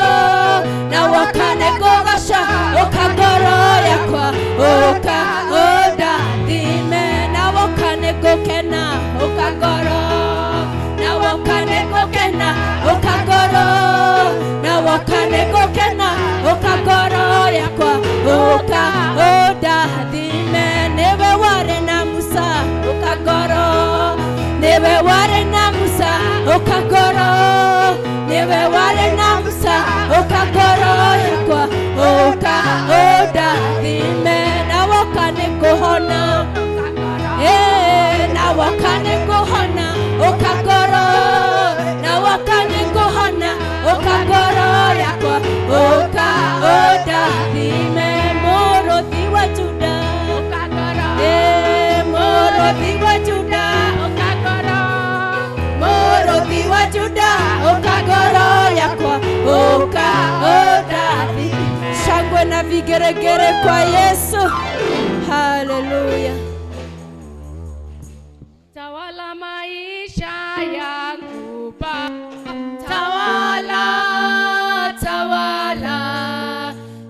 Na woka nĩngũgoca ũka ngoro yakwa. Ũka ũndathime na woka nĩngũkena ũka ngoro. Na woka nĩngũkena ũka ngoro. Na woka nĩngũkena ũka ngoro yakwa. Ũka ũndathime nĩwe warĩ na Musa ũka ngoro. Nĩwe warĩ na Musa ũka ngoro. Nĩwe warĩ na Musa ũka ngoro yakwa. Ũka ũndathime na woka nĩngũhona. Na woka nĩngũhona ũka ngoro. Na woka nĩngũhona ũka ngoro yakwa. Ũka ũndathime Mũrũthi wa Juda. Mũrũthi wa Juda Mũrũthi wa Juda ũka ngoro yakwa. Ũka ũndathime. Shangwe na vigeregere kwa Yesu. Hallelujah. Tawala maisha yangu Baba. Tawala, tawala,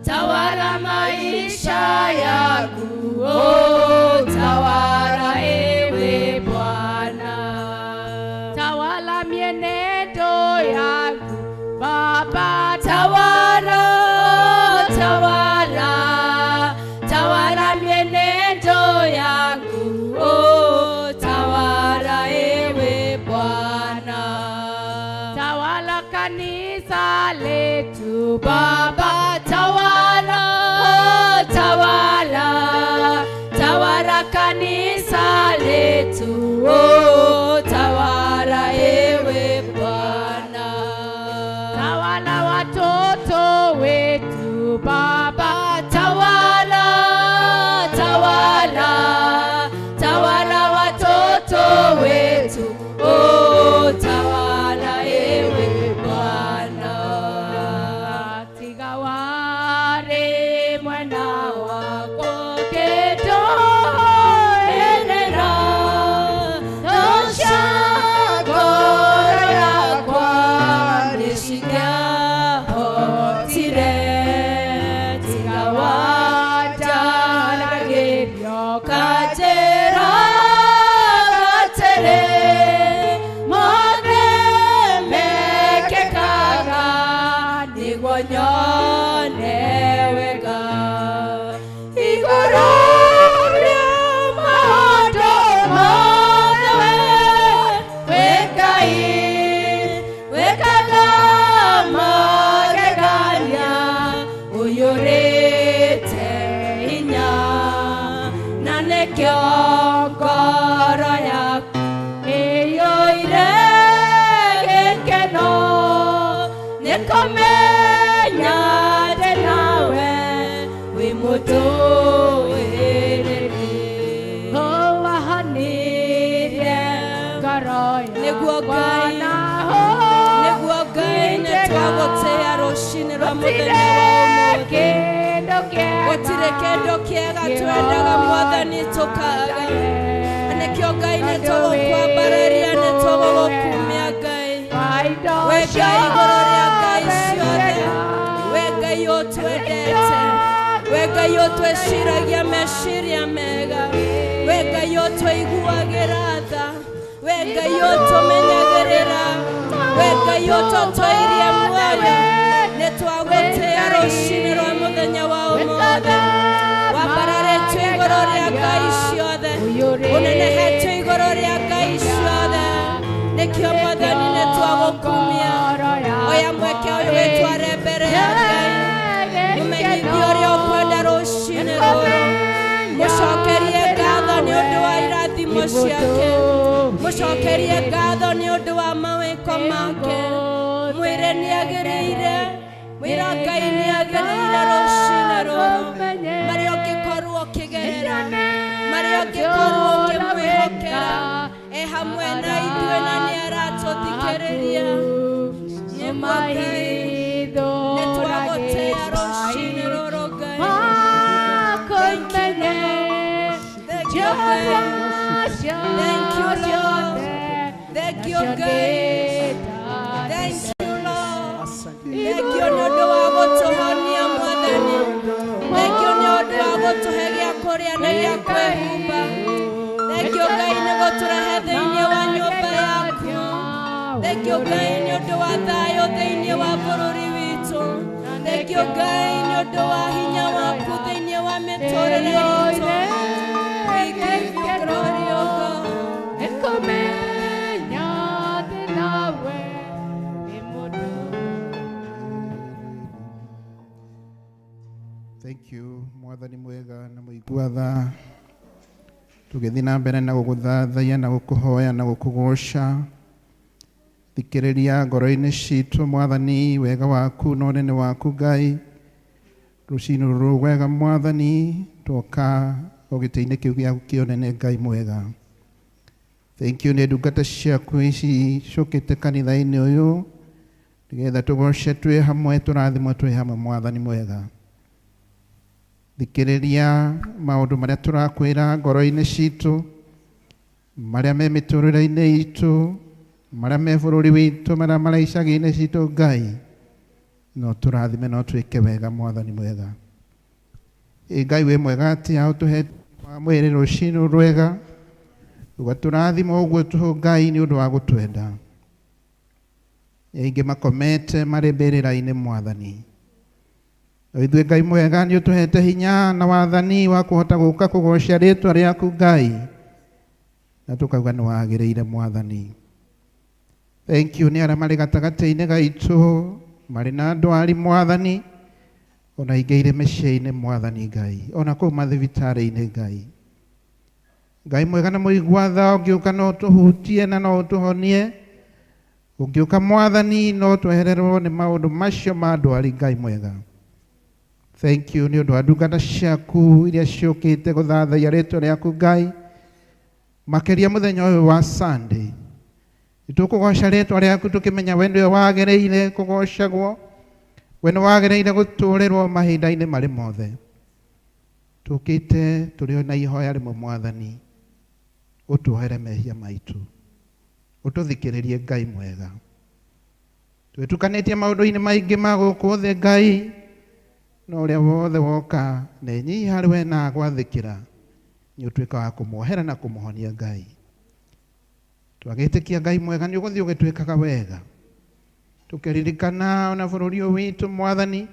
tawala maisha maisha yangu, oh, tawala ewe Bwana, tawala mienendo yangu Baba, tawala, tawala, tawala mienendo yangu, oh, tawala ewe Bwana, tawala kanisa letu Baba, tawala, tawala, tawala kanisa letu, oh, tawala ewe Bwana, tawala watoto wetu Baba, tawala, tawala, tawala watoto wetu, oh, tawala ewe Bwana, tiga ware mwena wako keto enera tosha ngoro yakwa nĩcingĩahotire tiga wanjaragĩrio kanjĩra atĩrĩ mothe mekĩkaga nĩguo nyone wega igũrũ rĩa maũndũ mothe wĩ Ngai wĩkaga magegania ũiyũrĩte hinya na nĩkĩo ngoro yaku ĩiyũire gĩkeno nĩ kũmenya ndĩ nawe wĩ mũtũĩrĩri wahonirie ngoro Nĩguo Ngai, nĩguo Ngai nĩ twagũtĩĩa rũcinĩ rwa mũthenya wa ũmũthĩ. Gũtirĩ kĩndũ kĩega twendaga Mwathani tũkaga, na nĩkĩo Ngai nĩ tũgũkwambararia, nĩ tũgũgũkumia Ngai. We Ngai igũrũ rĩa ngai ciothe, we Ngai ũtwendete, we Ngai ũtwĩciragia meciria mega, we Ngai ũtũiguagĩra tha, we Ngai ũtũmenyagĩrĩra, we Ngai ũtũtũirie muoyo. Nĩ twagũtĩĩa rũcinĩ rwa mũthenya wa ũmũthĩ, wambararĩtio igũrũ rĩa ngai ciothe, ũnenehetio igũrũ rĩa ngai ciothe. Nĩkĩo Mwathani nĩ twagũkumia. Oya mweke ũyũ wĩtware mbere ya Ngai, mũmenyithie ũrĩa ũkwenda rũcinĩ rũrũ, mũcokerie ngatho nĩ ũndũ wa irathimo ciake, mũcokerie ngatho nĩ ũndũ wa mawĩko make, mwĩre nĩ agĩrĩire, mwĩra Ngai nĩ agĩrĩire rũcinĩ rũrũ, marĩa ũngĩkorwo ũkĩgerera, marĩa ũngĩkorwo ũkĩmwĩhokera, e hamwe na ithuĩ na nĩ aratũthikĩrĩria. Nĩguo Ngai nĩ twagũtĩĩa rũcinĩ rũrũ Ngai. Thank you, Lord. Thank you, Ngai. Thank you, Lord. Thank you, Ngai. Thank you, Lord. Thank you nĩ ũndũ wa gũtũhonia Mwathani. Thank you nĩ ũndũ wa gũtũhe gĩa kũrĩa na gĩa kwĩhumba. Thank you Ngai nĩ gũtũrehe thĩinĩ wa nyũmba yaku. Thank you Ngai nĩ ũndũ wa thayũ thĩinĩ wa bũrũri witũ. Thank you Ngai nĩ ũndũ wa hinya waku thĩinĩ wa mĩtũrĩre itũ. We give you glory, O God. Nĩkũmenya atĩ nawe wĩ mũndũ. Thank you Mwathani mwega na mũigua tha, tũgĩthiĩ na mbere na gũgũthathaiya na gũkũhoya na gũkũgoca. Thikĩrĩria ngoro-inĩ citũ Mwathani wega waku na ũnene waku Ngai. Rũcinĩ rũrũ wega Mwathani twoka o gĩtĩ-inĩ kĩu gĩaku kĩa ũnene Ngai mwega. Thank you nĩ ndungata ciaku ici ciũkĩte kanitha-inĩ ũyũ nĩgetha tũgoce twĩ hamwe, tũrathimwo twĩ hamwe Mwathani mwega. Thikĩrĩria maũndũ marĩa tũrakwĩra ngoro-inĩ citũ, marĩa me mĩtũrĩre-inĩ itũ, marĩa me bũrũri witũ, marĩa marĩ icagi-inĩ citũ Ngai, no tũrathime no twĩke wega Mwathani mwega. Ĩ Ngai wĩ mwega atĩa ũtũhete wa mwĩrĩ rũcinĩ rwega ũgatũrathima ũguo tũhũ Ngai nĩ ũndũ wa gũtwenda. Aingĩ makomete marĩ mbĩrĩra-inĩ Mwathani. No ithuĩ Ngai mwega nĩ ũtũhete hinya na wathani wa kũhota gũka kũgoca rĩtwa rĩaku Ngai, na tũkauga nĩ wagĩrĩire Mwathani. Thank you nĩ arĩa marĩ gatagatĩ-inĩ gaitũ marĩ na ndwari Mwathani, ona ingĩ irĩ mĩciĩ-inĩ Mwathani Ngai, ona kũu mathibitarĩ-inĩ Ngai. Ngai mwega na mũigua tha, ũngĩũka no ũtũhutie na no ũtũhonie. Ũngĩũka Mwathani no twehererwo nĩ maũndũ macio ma ndwari Ngai mwega. Thank you nĩ ũndũ wa ndungata ciaku iria ciũkĩte gũthathaiya rĩtwa rĩaku Ngai, makĩria mũthenya ũyũ wa Sunday. Nĩtũkũgoca rĩtwa rĩaku tũkĩmenya we nĩwe wagĩrĩire kũgocagwo, we nĩ wagĩrĩire gũtũũrĩrwo mahinda-inĩ marĩ mothe. Tũkĩte tũrĩ na ihoya rĩmwe Mwathani, ũtuohere mehia maitũ, ũtũthikĩrĩrie Ngai mwega. Twĩtukanĩtie maũndũ-inĩ maingĩ ma gũkũ thĩ Ngai, no ũrĩa wothe woka na enyiihia harĩ we na agwathĩkĩra, nĩ ũtuĩka wa kũmuohera na kũmũhonia Ngai. Twagĩtĩkia Ngai mwega nĩ ũgũthiĩ ũgĩtwĩkaga wega. Tũkĩririkana ona bũrũri ũyũ witũ Mwathani,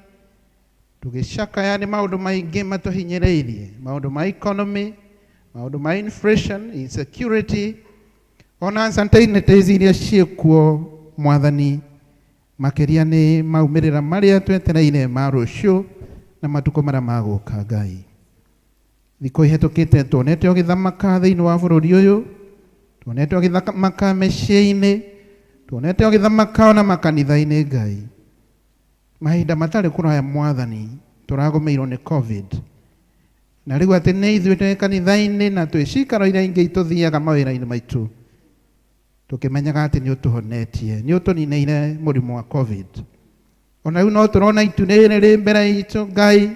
tũgĩcakaya nĩ maũndũ maingĩ matũhinyĩrĩirie, maũndũ ma economy, maũndũ ma inflation, insecurity, ona uncertainties iria ciĩkuo Mwathani, makĩria nĩ maumĩrĩra marĩa twetereire ma rũciũ na matukũ marĩa magũka Ngai. Thikũ ihĩtũkĩte tuonete ũgĩthamaka thĩinĩ wa bũrũri ũyũ, tuonete ũgĩthamaka mĩciĩ-inĩ, tuonete ũgĩthamaka ona makanitha-inĩ Ngai. Mahinda matarĩ kũraya Mwathani, tũragũmĩirwo nĩ COVID. Na rĩu atĩ nĩ ithuĩ twĩ kanitha-inĩ na twĩ cikaro iria ingĩ tũthiaga mawĩra-inĩ maitũ, tũkĩmenyaga atĩ nĩ ũtũhonetie, nĩ ũtũninĩire mũrimũ wa COVID. Ona rĩu no tũrona itu rĩrĩ rĩ mbere itũ Ngai,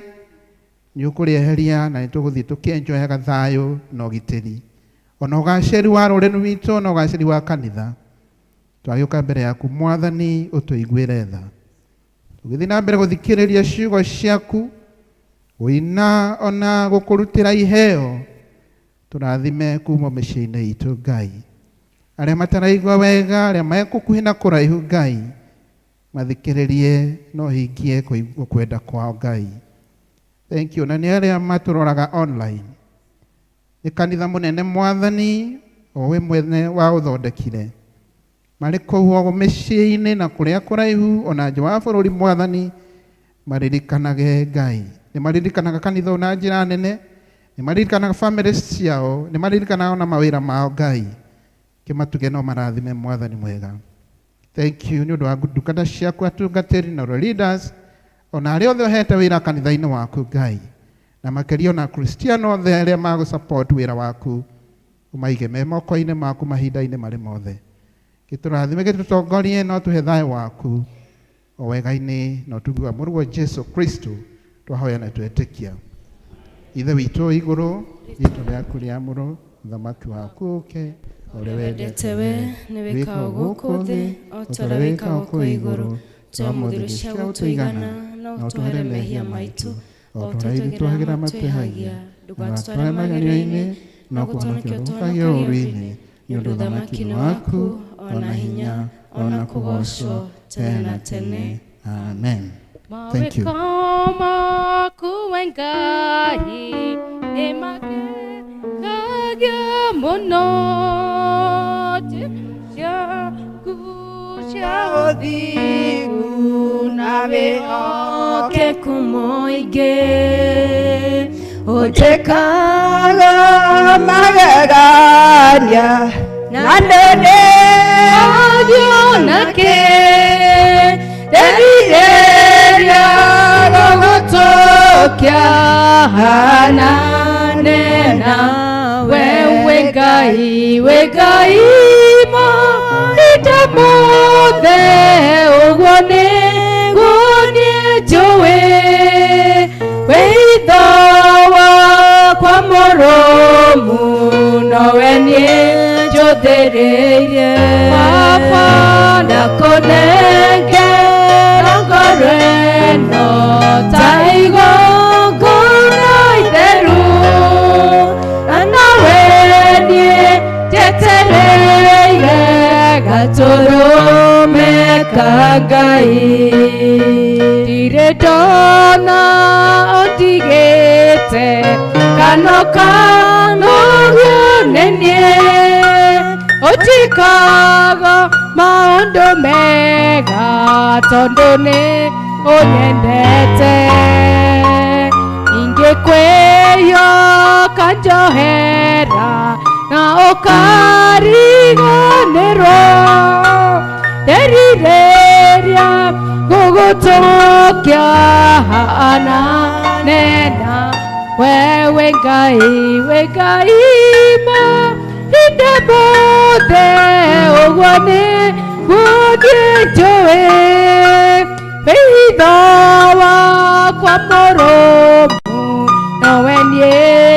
nĩ ũkũrĩeheria na nĩ tũgũthiĩ tũkĩenjoyaga thayũ na ũgitĩri, ona ũgacĩru wa rũrĩrĩ rwitũ na ũgacĩru wa kanitha. Twagĩũka mbere yaku Mwathani, ũtũiguĩre tha. Tũgĩthiĩ na mbere gũthikĩrĩria ciugo ciaku, gũina ona gũkũrutĩra iheo, tũrathime kuma mĩciĩ-inĩ itũ Ngai. Arĩa mataraigua wega, arĩa me gũkuhĩ na kũraihu Ngai, mathikĩrĩrie na ũhingie kwenda kwao Ngai. Thank you. Na nĩ arĩa matũroraga online, nĩ kanitha mũnene Mwathani, o we mwene wa ũthondekire, marĩ kũu o mĩciĩ-inĩ na kũrĩa kũraihu ona nja wa bũrũri Mwathani, maririkanage Ngai. Nĩ maririkanaga kanitha ũyũ na njĩra nene, nĩ maririkanaga famĩlĩ ciao, nĩ maririkanaga ona mawĩra mao Ngai. Kĩmatuge no marathime Mwathani mwega. Thank you nĩ ũndũ wa ndungata ciaku atungatĩri na leaders, ona arĩa othe ũhete wĩra kanitha-inĩ waku Ngai, na makĩria ona Kristiano othe arĩa magũ support wĩra waku, ũmaige me moko-inĩ maku mahinda-inĩ marĩ mothe. Gĩtũrathime, gĩtũtongorie na ũtũhe thayũ waku o wega-inĩ na ũtugi wa Mũrũguo Jesu Kristo, twahoya na twetĩkia. Ithe witũ wĩ igũrũ, rĩtwa rĩaku rĩamũrwo, ũthamaki waku ũke, ũrĩa wendete we nĩ wĩkagwo gũkũ thĩ o ta ũrĩa wĩkagwo kũu igũrũ. Tũhe ũmũthĩ cia gũtũigana, na ũtũhere mehia maitũ o ta ũrĩa ithuĩ tuohagĩra matwĩhagia, ndũgatũtware magerio-inĩ, no kũhonokia ũtũhonokagie ũũru-inĩ, nĩ ũndũ ũthamaki nĩ waku, ona hinya, ona kũgoocwo tene na tene. Amen. Thank you. Mawĩko maku we Ngai nĩ magegagia mũno, njĩra ciaku cia ũthingu na wĩhokeku mũingĩ ũnjĩkaga magegania na ndĩndĩ nake nderirĩria gũgũtũkia hanane nawe wĩ Ngai, wĩ Ngai mahinda mothe, ũguo nĩguo niĩ njũĩ wĩitho wakwa mũrũmu, nowe niĩ njũthĩrĩirie. Baba, ndakũnengera ngoro ĩno ta igongona. Ũkanogio nĩ niĩ ũnjĩkaga maũndũ mega tondũ nĩ ũnyendete. Ingĩkwĩyo ũkanjohera na ũkariganĩrwo nderirĩria gũgũtũkia hana nena wewe Ngai we Ngai mahinda mothe ũguo nĩguo niĩ njũĩ wĩitho wakwa mũrũmu nowe niĩ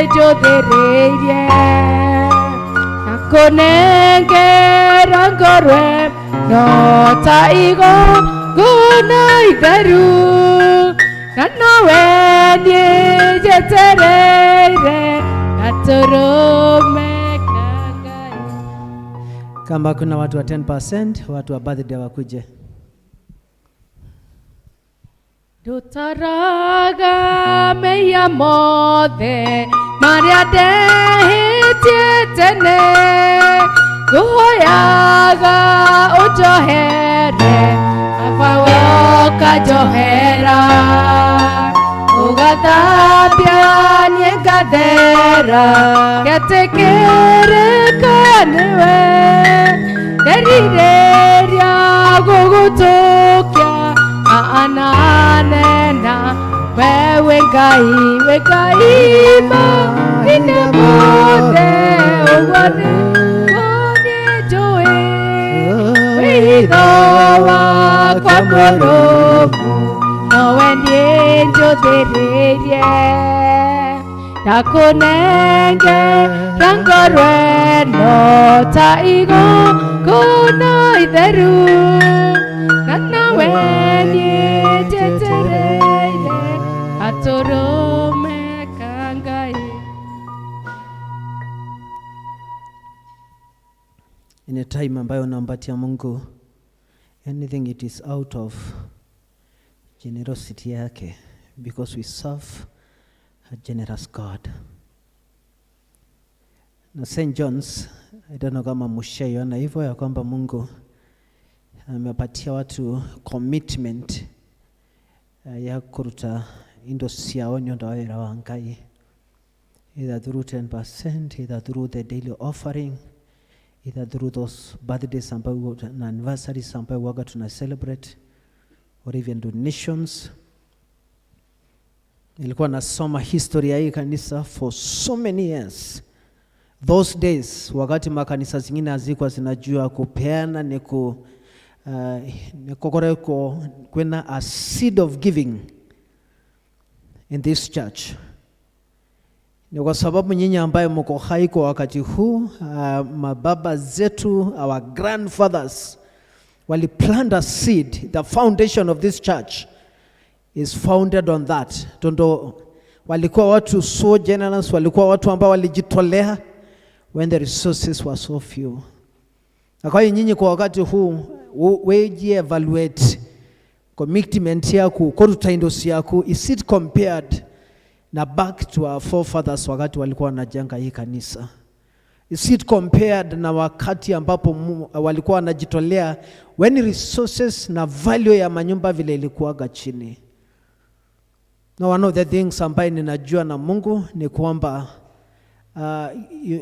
njũthĩrĩirie na kũnengera ngorwe no ta igongona itheru na nowe niĩ njetereire gatũrũme ka Ngai. Kama kuna watu wa 10%, watu wa birthday wakuje. Ndũtaraga mehia mothe marĩa ndehĩtie tene ngũhoyaga ũnjohere baba woka njohera ũgathambia niĩ ngathera ngetĩkĩrĩka nĩwe nderirĩria gũgũtũkia ananena wewe Ngai we Ngai mahinda mothe ũguo nĩguo niĩ njũĩ wĩitho wakwa mũrũmu nowe niĩ njũthĩrĩirie ndakũnengera ngoro ĩno ta igongona itheru na nowe niĩ njetereire gatũrũme ka Ngai. In a time ambayo unampatia Mungu anything, it is out of generosity yake, because we serve a generous God. Na St. John's, I don't know kama mshaiona hivyo ya kwamba Mungu amepatia watu commitment ya kuruta indo ciao nĩ ũndũ wa wĩra wa Ngai, either through 10%, either through the daily offering, either through those birthdays ambayo na anniversaries ambayo waga tuna celebrate, or even donations. Nilikuwa nasoma history ya hii kanisa for so many years. Those days wakati makanisa zingine hazikuwa zinajua kupeana ni ku ni kokoreko kwena a seed of giving in this church. Ni kwa sababu nyinyi ambaye mko hai kwa wakati huu, mababa zetu, our grandfathers wali plant a seed. The foundation of this church is founded on that. Tondo walikuwa watu so generous, walikuwa watu ambao walijitolea when the resources were so few. Na kwa hiyo nyinyi kwa wakati huu weji evaluate commitment yaku koruta indo yaku, is it compared na back to our forefathers wakati walikuwa wanajenga hii kanisa? Is it compared na wakati ambapo walikuwa wanajitolea when resources na value ya manyumba vile ilikuwaga chini? Now, one of the things ambaye ninajua na Mungu ni kwamba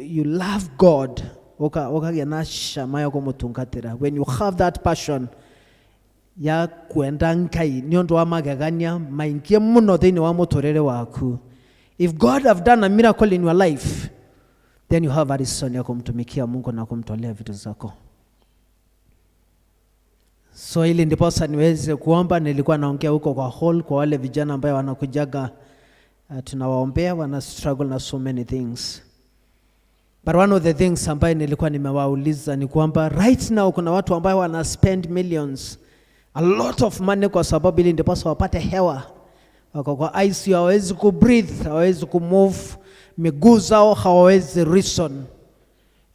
you love God ukagĩa na cama ya kũmũtungatĩra. When you have that passion ya kwenda Ngai nĩ ũndũ wa magegania maingĩ mũno thĩinĩ wa mũtũrĩre waku, if God have done a miracle in your life, then you have a reason ya kumtumikia Mungu na kumtolea vitu zako. So ili ndiposa niweze kuomba, nilikuwa naongea huko kwa hall kwa wale vijana ambao wanakujaga, tunawaombea, wana struggle na so many things. But one of the things ambayo nilikuwa nimewauliza ni kwamba right now kuna watu ambao wana spend millions, a lot of money, kwa sababu ili ndiposa wapate hewa. Wako kwa ICU, hawawezi kubreathe, hawawezi kumove, miguu zao hawawezi reason.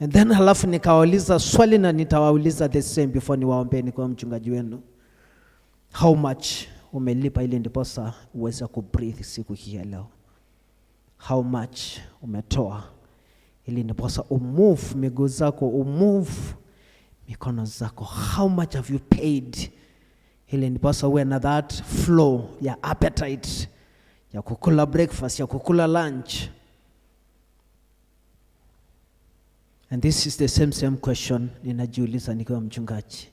And then halafu nikawauliza swali na nitawauliza the same before niwaombeni kwa mchungaji wenu. How much umelipa ili ndiposa uweze kubreathe siku hii ya leo? How much umetoa ili ndiposa umove miguu zako, umove mikono zako. How much have you paid ili ndiposa uwe na that flow ya appetite ya kukula breakfast, ya kukula lunch? And this is the same same question ninajiuliza nikiwa mchungaji.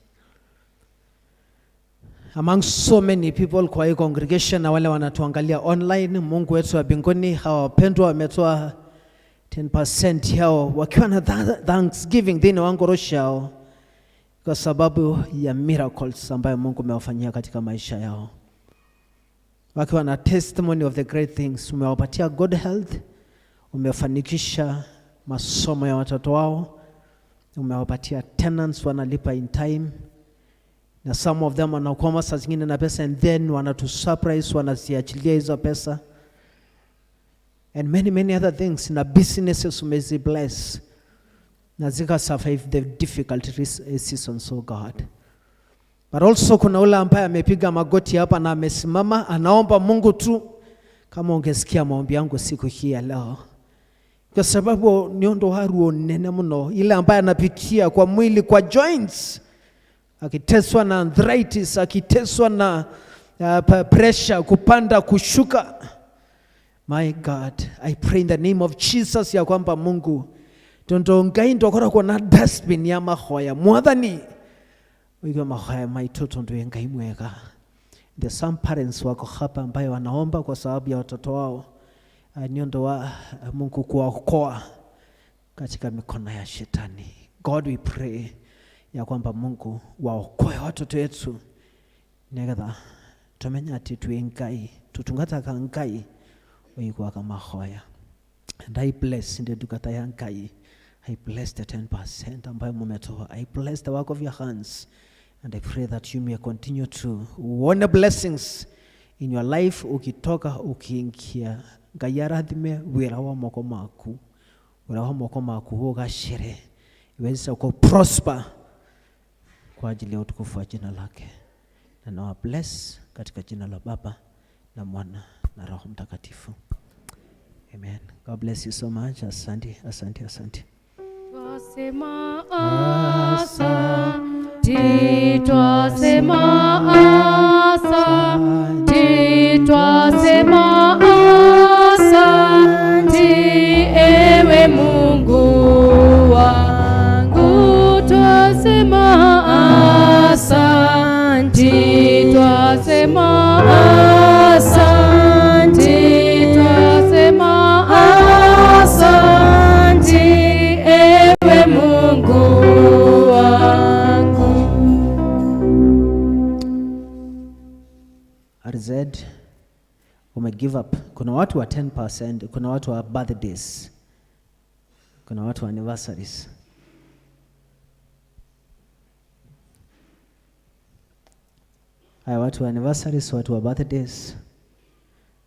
Among so many people kwa hii congregation na wale wanatuangalia online, Mungu wetu wa mbinguni, hawa wapendwa wametoa 10% yao wakiwa na thanksgiving thĩinĩ wa ngoro ciao kwa sababu ya miracles ambayo Mungu amewafanyia katika maisha yao, wakiwa na testimony of the great things. Umewapatia good health, umefanikisha masomo ya watoto wao, umewapatia tenants wanalipa in time, na some of them wanakwama saa zingine na pesa and then wanatu surprise, wanaziachilia hizo pesa and many many other things, na businesses umezi bless na zika survive the difficult seasons, oh God. But also kuna ule ambaye amepiga magoti hapa na amesimama anaomba Mungu tu, kama ungesikia maombi yangu siku hii ya leo, kwa sababu ni ũndũ wa ruo nene muno, ile ambaye anapitia kwa mwili, kwa joints, akiteswa na arthritis, akiteswa na pressure kupanda kushuka. My God, I pray in the name of Jesus ya kwamba Mungu tondo Ngai ndokoragwo na dustbin ya mahoya, Mwathani uigue mahoya maitu tondu wĩ Ngai mwega. The some parents wako hapa ambayo wanaomba kwa sababu ya watoto wao, ni ũndũ wa Mungu kuwaokoa katika mikono ya shetani. God, we pray ya kwamba Mungu waokoe watoto wetu nigetha tumenye ati twi Ngai tutungataga Ngai uiguaga mahoya. And I bless ndungata ya Ngai. I bless the 10% ambayo mumetoa. I bless the work of your hands and I pray that you may continue to uone blessings in your life, ukitoka ukiingia. Ngai arathime wĩra wa moko maku, wĩra wa moko maku ũgacĩre, iweze ku prosper kwa ajili ya utukufu wa jina lake. Na nawa bless katika jina la Baba na Mwana na Roho Mtakatifu. Amen. God bless you so much. Asante, asante, asante. Twasema asante, twasema asante, twasema asante, ewe Mungu wangu. Twasema asante, twasema asante, twasema asante, ewe Mungu wangu. RZ ume give up. Kuna watu wa 10%, kuna watu wa birthdays, kuna watu wa anniversaries. Haya, watu wa anniversaries, watu wa birthdays,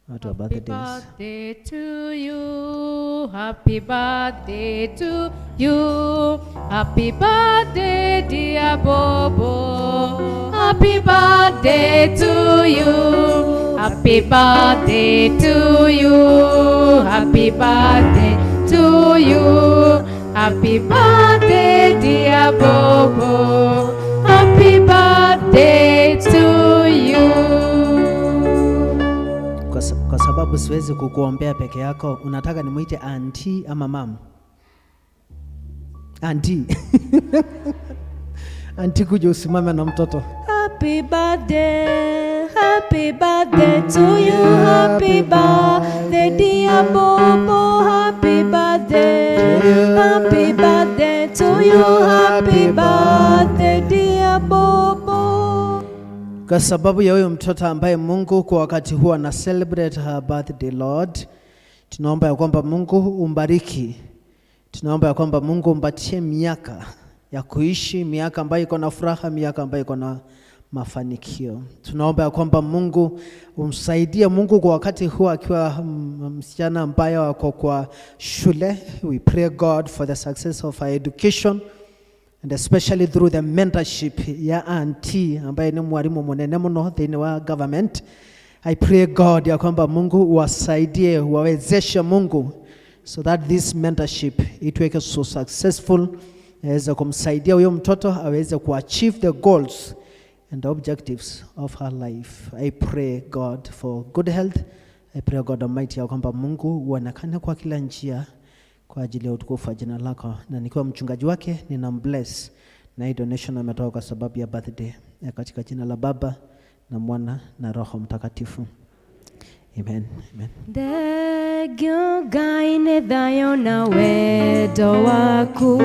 watu wa Happy birthdays. Birthday to you, happy birthday to you, happy birthday, dear Bobo, happy birthday to you, happy birthday to you, happy birthday to you, happy birthday, dear Bobo, happy birthday to you. Kwa sababu siwezi kukuombea peke yako, unataka nimuite auntie ama mam? Auntie. Auntie, kuja usimame na mtoto. Happy birthday, happy birthday to you, happy birthday, dear Bobo, happy birthday, happy birthday to you, happy birthday, dear Bobo. Kwa sababu ya huyo mtoto ambaye Mungu kwa wakati huu ana celebrate her birthday, Lord, tunaomba ya kwamba Mungu umbariki. Tunaomba ya kwamba Mungu umpatie miaka ya kuishi, miaka ambayo iko na furaha, miaka ambayo iko na mafanikio. Tunaomba ya kwamba Mungu umsaidie, Mungu kwa wakati huu akiwa msichana ambaye wako kwa shule. We pray, God, for the success of her education and especially through the mentorship ya auntie ambaye ni mwalimu munene muno thĩinĩ wa government. I pray God ya kwamba Mungu uwasaidie, uwawezeshe Mungu, so that this mentorship itweke so successful, aweze kumsaidia huyo mtoto aweze kuachieve the goals and the objectives of her life. I pray God for good health. I pray God Almighty ya kwamba Mungu uonekane kwa kila njia kwa ajili ya utukufu wa jina lako, na nikiwa mchungaji wake ninambless na hii donation ametoa kwa sababu ya birthday, ya katika jina la Baba na Mwana na Roho Mtakatifu. Amen. Amen. Thengio Ngai nĩ thayũ na wendo waku,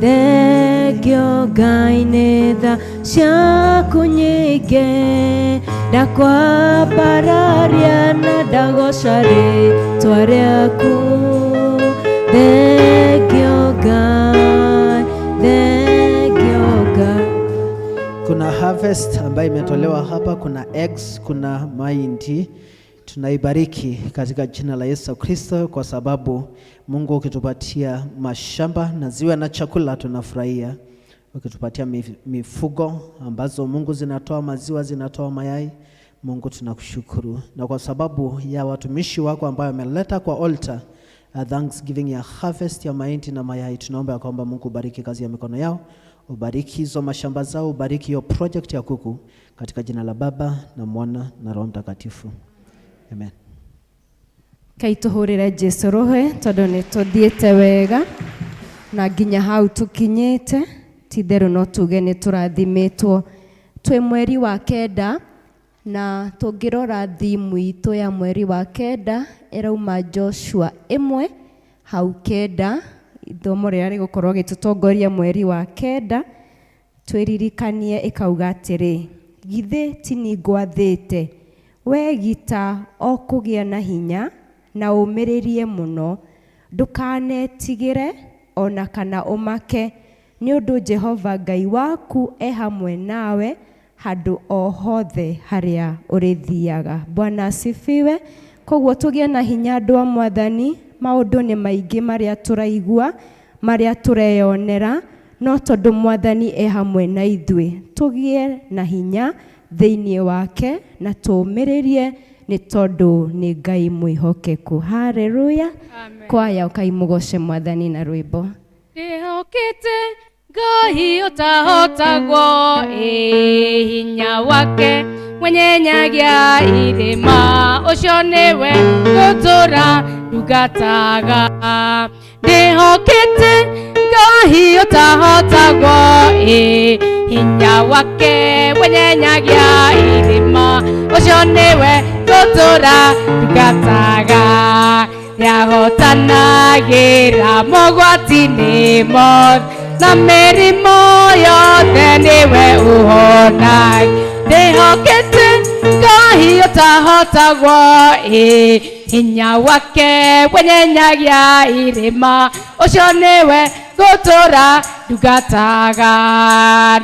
thengio Ngai nĩ tha ciaku nyingĩ, ndakwambararia na ndagoca rĩtwa rĩaku. Thengio Ngai, thengio Ngai. Kuna harvest ambayo imetolewa hapa, kuna eggs, kuna mahindi. Tunaibariki katika jina la Yesu Kristo, kwa sababu Mungu ukitupatia mashamba na ziwe na chakula tunafurahia. Ukitupatia mifugo ambazo Mungu zinatoa maziwa, zinatoa mayai, Mungu tunakushukuru. Na kwa sababu ya watumishi wako ambao wameleta kwa altar a thanksgiving ya harvest ya mahindi na mayai, tunaomba ya kwamba Mungu ubariki kazi ya mikono yao, ubariki hizo mashamba zao, ubariki hiyo project ya kuku, katika jina la Baba na Mwana na Roho Mtakatifu. Amen. Kai tũhũrĩre Jesũ rũhĩ tondũ nĩ tũthiĩte wega na nginya hau tũkinyĩte, ti-itherũ no tuge nĩ tũrathimĩtwo. Twĩ mweri wa kenda na tũngĩrora thimu itũ ya mweri wa kenda ĩrauma Joshua 1 hau 9, ithomo rĩrĩa rĩgũkorwo rĩgĩtũtongoria mweri wa kenda, twĩririkanie ĩkauga atĩrĩ, githĩ ti niĩ ngwathĩte we gita o kũgĩa na hinya na ũmĩrĩrie mũno, ndũkanetigĩre ona kana ũmake, nĩ ũndũ Jehova Ngai waku e hamwe nawe handũ o hothe harĩa ũrĩthiaga. Bwana asifiwe. Koguo tũgĩe na hinya andũ a Mwathani, maũndũ nĩ maingĩ marĩa tũraigua, marĩa tũreyonera, no tondũ Mwathani e hamwe na ithuĩ, tũgĩe na hinya thĩinĩ wake na tũũmĩrĩrie, nĩ tondũ nĩ Ngai mwĩhokeku. Haleluya. Kwaya ũkai mũgoce Mwathani na rwĩmbo. Ndĩhokete Ngai ũtahotagwo, ĩ hinya wake mwenyenyagia irĩma, ũcio nĩwe ngũtũũra ndungataga. Ndĩhokete Ngai ũtahotagwo, ĩ hinya wake mwenyenyagia irĩma, ũcio nĩwe ngũtũũra ndungataga. Nĩahotanagĩra mogwati-inĩ mothe, na mĩrimũ yothe nĩwe ũhonagia. Ndĩhokete Ngai ũtahotagwo, ĩ hinya wake mwenyenyagia irĩma, ũcio nĩwe ngũtũũra ndungataga.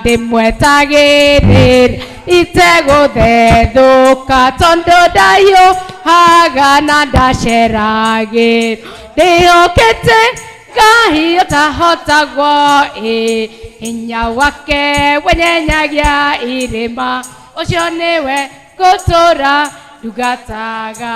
Ndĩmwetagĩrĩra itegũthethũka, tondũ ndahiũhaga na ndaceragĩra. Ndĩhokete Ngai ũtahotagwo, ĩ hinya wake wenyenyagia irĩma, ũcio nĩwe ngũtũũra ndungataga.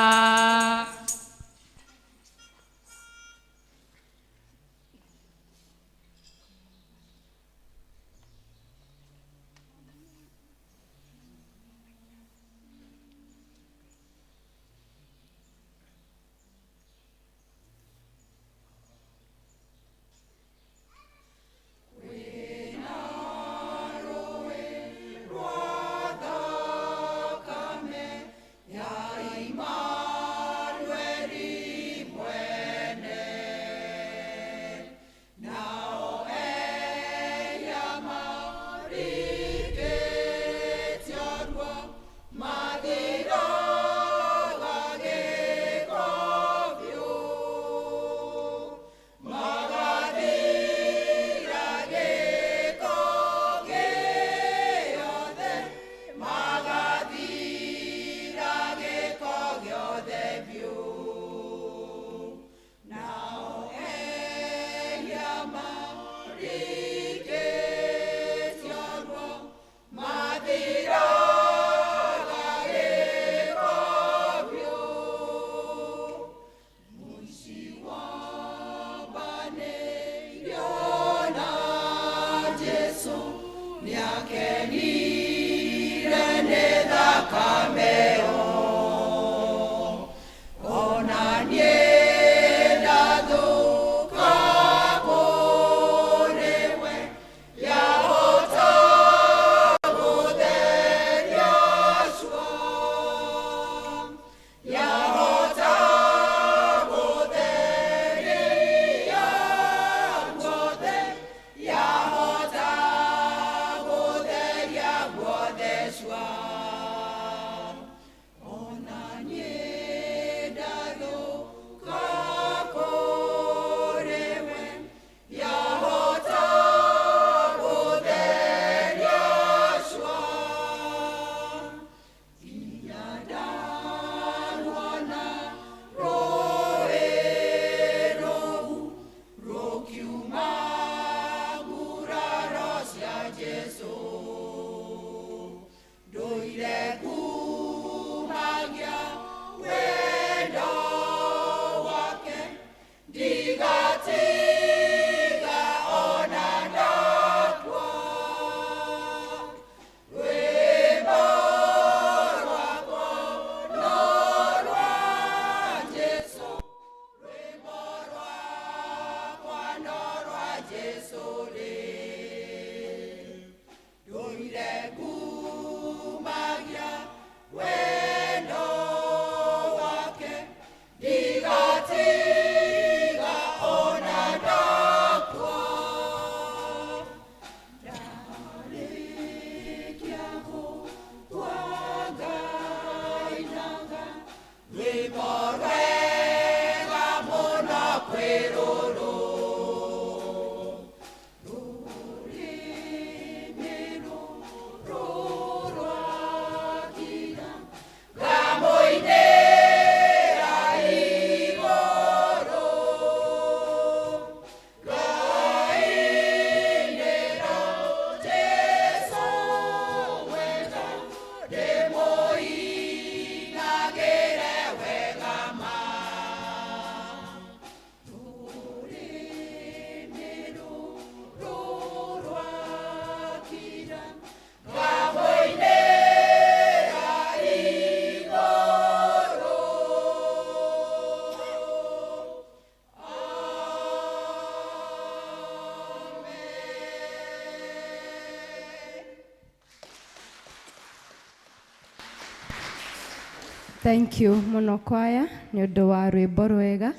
Thank you muno kwaya nĩ ũndũ wa rwĩmbo rwega.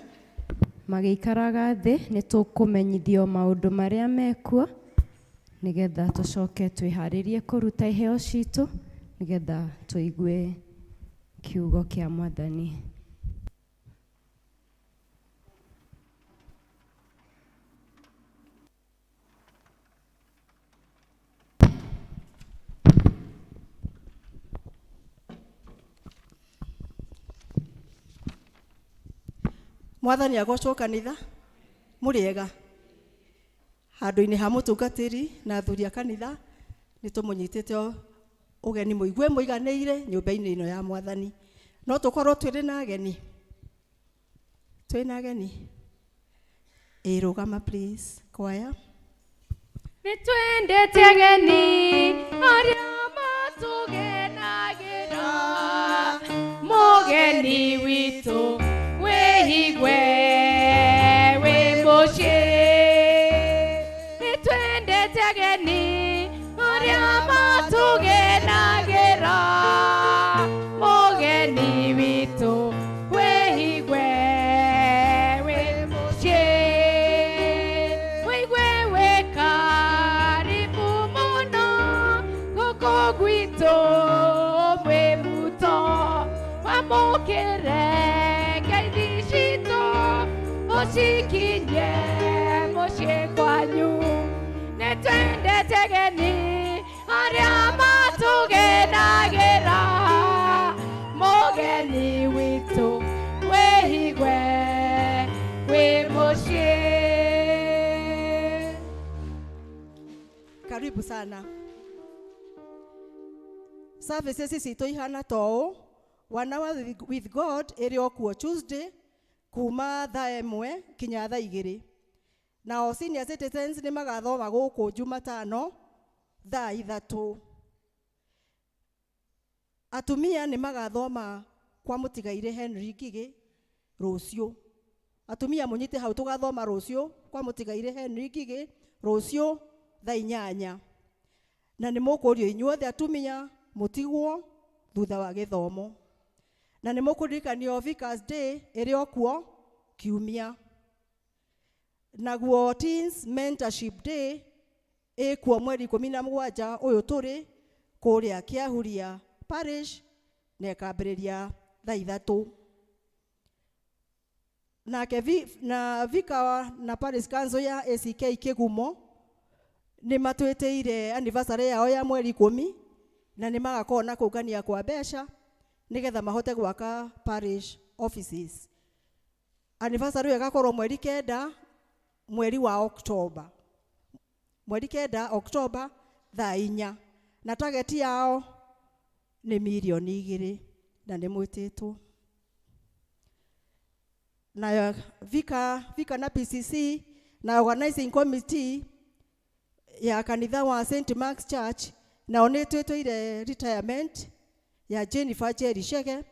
Magĩikaraga thĩ nĩ tũkũmenyithio maũndũ marĩa mekuo nĩgetha tũcoke twĩharĩrie kũruta iheo citũ nĩgetha tũigue kiugo kĩa Mwathani. Mwathani agocwo kanitha mũrĩega handũ-inĩ ha mũtungatĩri na athuri a kanitha nĩ tũmũnyitĩte ũgeni mũigue mũiganĩire nyũmba-inĩ ĩno ya Mwathani. No tũkorwo twĩrĩ na ageni, twĩ na ageni. Ĩ rũgama please kwaya. Nĩ twendete ageni arĩa matũgenagĩra, mũgeni witũ wĩigwe wĩ mũciĩ. Nĩ twendete ageni arĩa matũgenagĩra, mũgeni witũ wĩigwe wĩ mũciĩ. Wĩigue wĩ karibu mũno gũkũ gwitũ mwĩ muto, wamũkĩre ngeithi citũ ũcikinye mũciĩ kwanyu. Nĩ twendete ageni arĩa matũgenagĩra, mũgeni witũ wĩigue wĩ mũciĩ. Karibu sana. Services citũ ihana ta ũũ: One Hour with God ĩrĩ o kuo Tuesday kuma thaa 1 kinya thaa 2. Nao senior citizens nĩ magathoma gũkũ Jumatano thaa 3. Atumia nĩ magathoma kwa mũtigairĩ Henry Ngigĩ rũciũ. Atumia mũnyite hau, tũgathoma rũciũ kwa mũtigairĩ Henry Ngigĩ rũciũ thaa 8. Na nĩ mũkũrio inyuothe atumia mũtigwo thutha wa gĩthomo. Na nĩ mũkũririkanio Vicars Day ĩrĩ o kuo kiumia. Naguo Teens Mentorship Day ĩkuo mweri 17 ũyũ tũrĩ kũrĩa Kĩahuria Parish na ĩkambĩrĩria thaa 3. Nake na Vika na Parish Council ya ACK Kĩgumo nĩ matwĩtĩire anniversary yao ya mweri 10 na nĩ magakorwo na kũngania kwa mbeca nĩgetha mahote gwaka parish offices. Anniversary ĩyo ĩgakorwo mweri 9 mweri wa Oktoba. Mweri 9 Oktoba thaa 4. Na target yao nĩ mirioni 2 na nĩ mwĩtĩtwo. Na Vika na PCC na organizing committee ya kanitha wa St. Mark's Church nao nĩ twĩtĩire retirement ya Jennifer Jerry Shege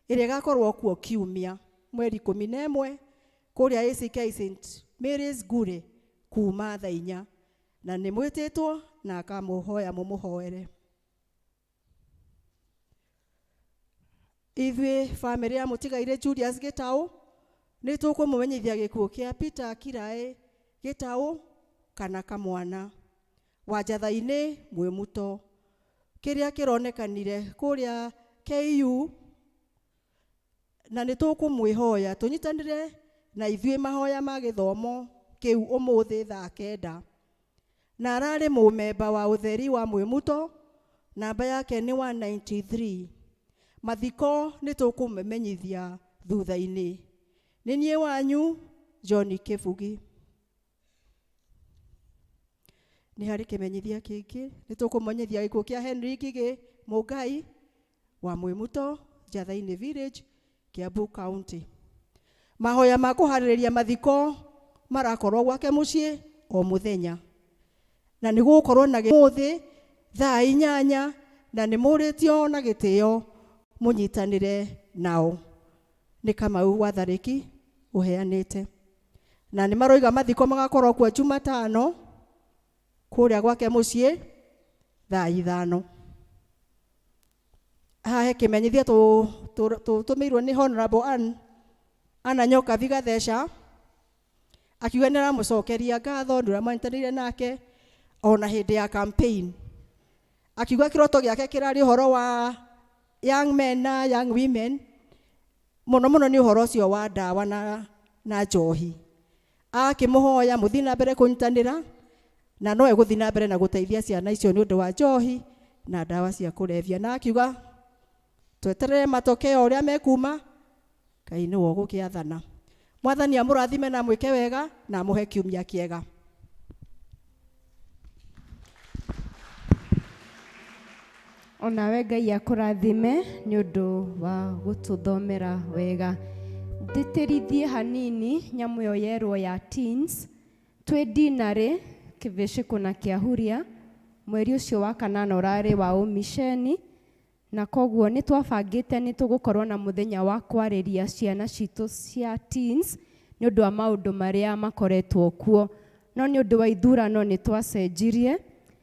ĩrĩa ĩgakorwo kuo kiumia mweri 11 kũrĩa ACK St. Mary's Gure kuma thaa 4 na nĩ mwĩtĩtwo na akamũhoya mũmũhoere. Ithuĩ bamĩrĩ ya mũtigairĩ Julius Gĩtaũ nĩ tũkũmũmenyithia gĩkuũ kĩa Peter Kiraĩ Gĩtaũ kana kamwana wa Njatha-inĩ Mwĩmuto kĩrĩa kĩronekanire kũrĩa KU, na nĩ tũkũmwĩhoya tũnyitanĩre na ithuĩ mahoya ma gĩthomo kĩu ũmũthĩ thaa 9. Na ararĩ mũmemba wa ũtheri wa Mwĩmuto, namba yake nĩ 193. Mathiko nĩ tũkũmũmenyithia thutha-inĩ. Nĩ niĩ wanyu John Kĩbugi. Nĩ harĩ kĩmenyithia kĩngĩ nĩ tũkũmenyithia gĩkuũ kĩa Henry Ngigĩ Mũngai wa Mwĩmuto, Njatha-inĩ Village, Kiambu County. Mahoya ma kũharĩrĩria mathiko marakorwo gwake mũciĩ o mũthenya, na nĩ gũgũkorwo na mũthĩ thaa 8, na nĩ mũrĩtio na gĩtĩo mũnyitanĩre nao. Nĩ Kamau wa Tharĩki ũheanĩte, na nĩ maroiga mathiko magakorwo kuo Jumatano kũrĩa gwake mũciĩ thaa 5. Haha he kĩmenyithia tũtũmĩirwo nĩ Honorable Anna Nyokabi Gatheca, akiuga nĩ aramũcokeria ngatho nĩ ũrĩa manyitanĩire nake ona hĩndĩ ya campaign. Akiuga kĩroto gĩake kĩrarĩ ũhoro wa young men na young women, mũno mũno nĩ ũhoro ũcio wa ndawa na njohi. Akĩmũhoya mũthiĩ na mbere kũnyitanĩra, na no egũthiĩ na mbere na gũteithia ciana icio nĩ ũndũ wa njohi na ndawa cia kũrebia. Na akiuga tweterere matokeo ũrĩa mekuma, Ngai nĩwe ũgũkĩathana. Mwathani amũrathime na amwĩke wega na amũhe kiumia kĩega. Onawe Ngai akũrathime nĩ ũndũ wa gũtũthomera wega. Ndĩtĩrithie hanini nyamũ ĩyo yerwo ya teens. Twĩ dinarĩ kĩbĩcĩkũ na kĩahuria mweri ũcio wa kanana ũrarĩ wa ũmiceni, na koguo nĩ twabangĩte nĩ tũgũkorwo na mũthenya wa kwarĩria ciana citũ cia teens nĩ ũndũ wa maũndũ marĩa makoretwo kuo. No nĩ ũndũ wa ithurano nĩ twacenjirie,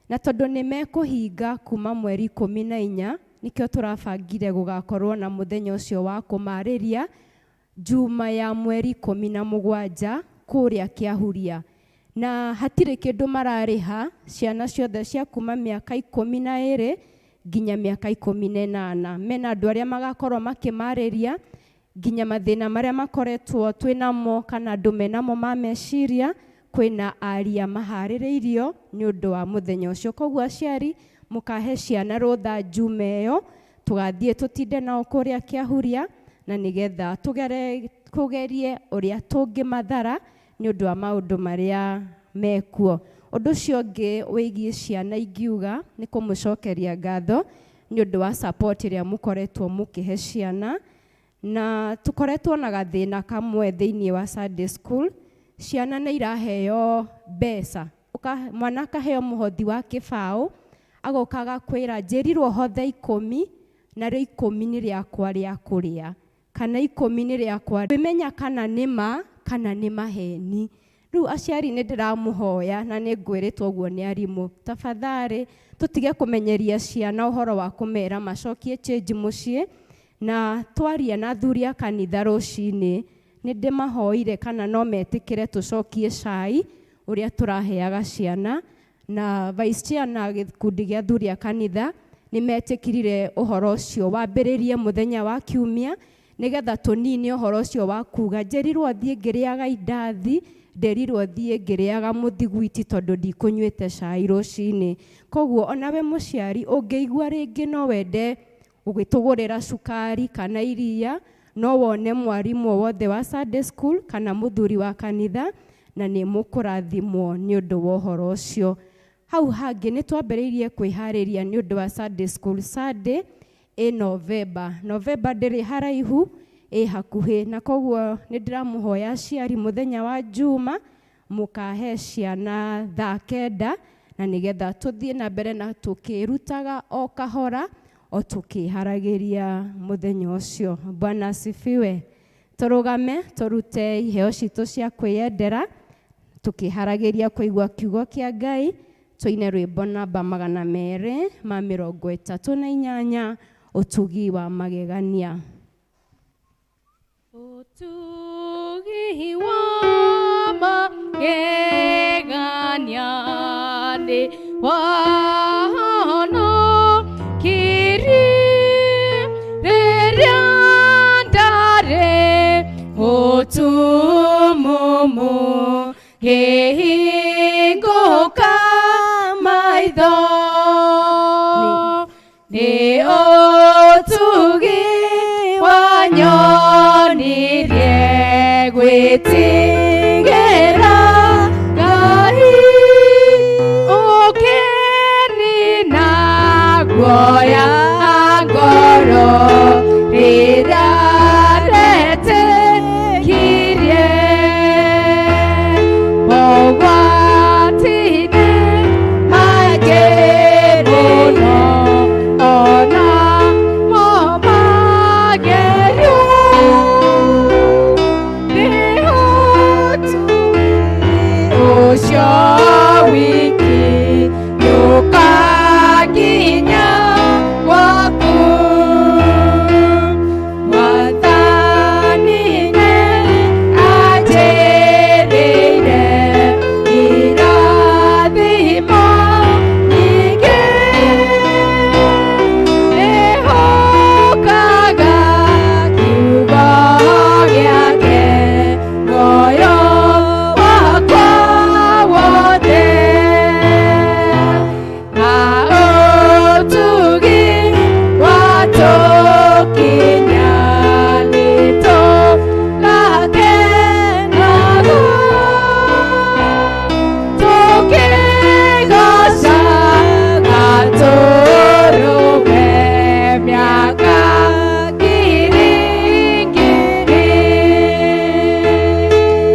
na tondũ nĩ mekũhinga kuma mweri 14 nĩkĩo tũrabangire gũgakorwo na mũthenya ũcio wa kũmarĩria Juma ya mweri 17 kũrĩa Kĩahuria. Na hatirĩ kĩndũ mararĩha ciana ciothe cia kuma mĩaka 12 nginya mĩaka 18. Mena andũ arĩa magakorwo makĩmarĩria nginya mathĩna marĩa makoretwo twĩnamo kana andũ menamo ma meciria, kwĩna aria maharĩrĩirio nĩ ũndũ wa mũthenya ũcio. Koguo aciari mũkahe ciana rũtha Juma ĩyo, tũgathiĩ tũtinde nao kũrĩa Kĩahuria, na nĩgetha tũgerie ũrĩa tũngĩmathara nĩ ũndũ wa maũndũ marĩa mekuo. Ũndũ ũcio ũngĩ wĩgiĩ ciana ingiuga nĩ kũmũcokeria ngatho nĩ ũndũ wa support ĩrĩa mũkoretwo mũkĩhe ciana, na tũkoretwo na gathĩna kamwe thĩinĩ wa Sunday school. Ciana nĩ iraheo mbeca, mwana akaheo mũhothi wa kĩbaũ, agoka agakwĩra njĩrirwo hothe 10 narĩo 10 nĩ rĩakwa rĩa kũrĩa, kana 10 nĩ rĩakwa. Wĩmenya kana nĩ ma kana nĩ maheni. Rĩu aciari nĩ ndĩramũhoya na nĩ ngwĩrĩtwo ũguo nĩ arimũ, tafadhali tũtige kũmenyeria ciana ũhoro wa kũmera macokie change mũciĩ. Na twaria na athuri a kanitha rũcinĩ nĩ ndĩmahoire kana no metĩkĩre tũcokie cai ũrĩa tũraheaga ciana, na vice chair na gĩkundi gĩa athuri a kanitha nĩ metĩkĩrire ũhoro ũcio wambĩrĩrie mũthenya wa kiumia, nĩgetha tũnine ũhoro ũcio wa kuga njĩrirwo thiĩ ngĩrĩaga indathi, nderirwo thiĩ ngĩrĩaga mũthiguiti tondũ ndikũnyuĩte cai rũcinĩ. Koguo onawe mũciari ũngĩigua rĩngĩ no wende ũgĩtũgũrĩra cukari kana iria, no wone mwarimũ wothe wa Sunday school kana mũthuri wa kanitha, na nĩ mũkũrathimwo nĩ ũndũ wa ũhoro ũcio. Hau hangĩ nĩ twambĩrĩirie kwĩharĩria nĩ ũndũ wa Sunday school Sunday ĩ November. November ndĩrĩ haraihu, ĩ hakuhĩ, na koguo nĩ ndĩramũhoya aciari mũthenya wa Juma mũkahe ciana thaa 9, na nĩgetha tũthiĩ na mbere na tũkĩrutaga o kahora o tũkĩharagĩria mũthenya ũcio. Bwana asifiwe. Tũrũgame tũrute iheo citũ cia kwĩyendera. Tukĩharagĩria kũigua kiugo kĩa Ngai, tũine rwĩmbo namba 238, ũtugi wa magegania. Ũtugi wa magegania nĩ wahonokirie rĩrĩa ndarĩ mũtumumu, ngĩhingũka maitho. Nĩ ũtugi wanyonirie gwĩtigĩra Ngai, ũkĩnina guoya ngoro rĩrĩa ndetĩkirie. Mogwati-inĩ maingĩ mũno, ona mo magerio, nĩ ũtugi ũcio wiki nĩũkanginya gwaku. Mwathani nĩanjĩrĩire irathimo nyingĩ, nĩhokaga kiugo gĩake muoyo wakwa wothe. Na ũtugi watũkinya nĩtũgakenago, tũkĩgooca Gatũrũme mĩaka ngiri ngiri.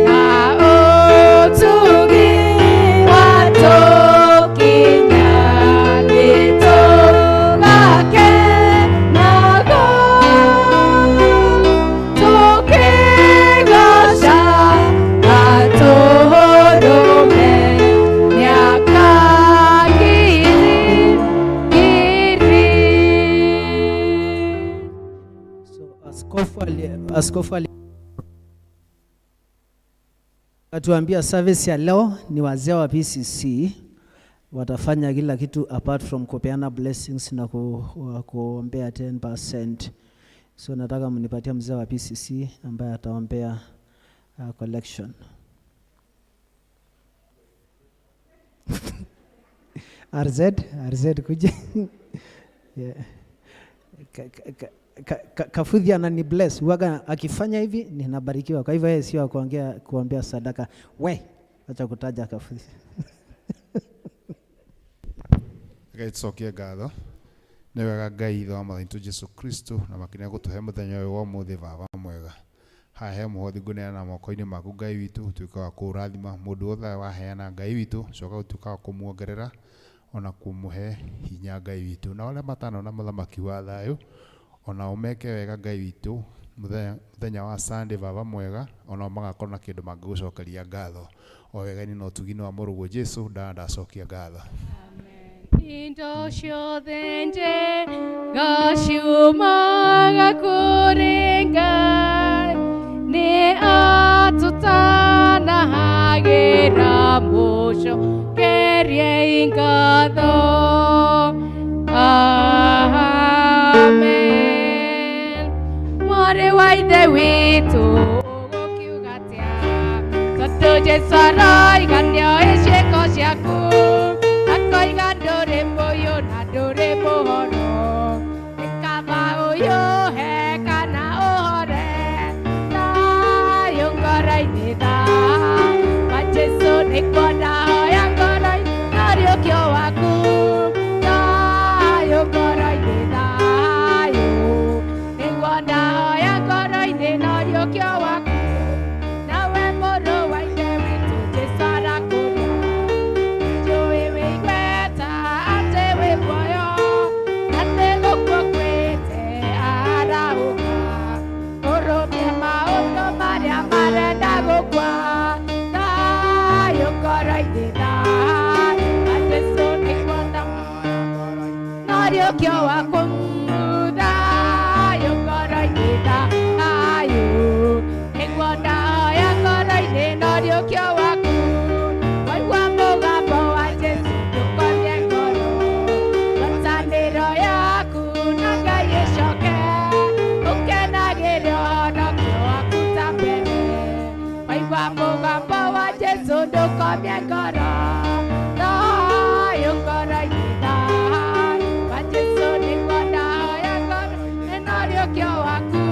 Na ũtugi watũkinya nĩtũgakenago, tũkĩgooca Gatũrũme mĩaka ngiri ngiri. So askofu atuambia service ya leo ni wazee wa PCC watafanya kila kitu apart from kupeana blessings na kuombea 10%. So nataka mnipatie mzee wa PCC ambaye ataombea collection. RZ, RZ kuja. Yeah. Kafuthi anani bless huwaga akifanya hivi ninabarikiwa. Kwa hivyo yeye sio wa kuongea kuombea sadaka. We, acha kutaja Kafuthi. Reke tucokie ngatho nĩ wega Ngai ithe wa mwathani witũ Jesu Kristo, na makĩria gũtũhe mũthenya ũyũ wa ũmũthĩ. Baba mwega, haha he mũhothi ngũneana moko-inĩ maku Ngai witũ, ũtuĩke wa kũũrathima mũndũ wothe waheana Ngai witũ, coka ũtuĩke wa kũmuongerera ona kũmũhe hinya Ngai witũ, na arĩa matanona mũthamaki wa thayũ ona ũmeke wega Ngai witũ mũthenya wa Sunday. Baba mwega, ona magakorwo na kĩndũ mangĩgũcokeria ngatho o wega-inĩ na ũtugi-inĩ wa mũrũguo Jesu, ndacokia ngatho. Indo ciothe njega ciumaga kũrĩ Ngai, nĩ atũtanahagĩra, mũcokerie ngatho. Amen. Mwarĩ wa Ithe witũ, ũgũkiuga atĩa tondũ Jesũ aroiga nĩoĩ ciĩko ciaku, akoiga ndũrĩ mũyũ na ndũrĩ mũhoro, nĩ kaba ũyũhe kana ũhore thayũ ngoro-inĩ wa Jesũ nĩkuo ndahoya ngoro-inĩ na ũriũkio waku, thayũ ngoro-inĩ, thayũ nĩguo ndahoya ngoro-inĩ na ũriũkio waku. Nawe mũrũ wa Ithe witũ, Jesũ arakũria, njũĩ wĩ igweta atĩ wĩ muoyo. ngoro-inĩ thayũ wa Jesũ nĩguo nariũkio waku thayũ ngoro-inĩ thayũ nĩguo ndahoya ngoro-inĩ nariũkio waku waigua mũgambo wa Jesũ ndũkomie ngoro ngwatanĩro yaku na Ngai ĩcoke ũkenagĩre ũhonokio waku ta mbere waigua mũgambo wa Jesũ ndũkomie ngoro thayũ ngoro-inĩ thayũ wa Jesũ nĩguo ndahoya ngoro-inĩ nariũkio waku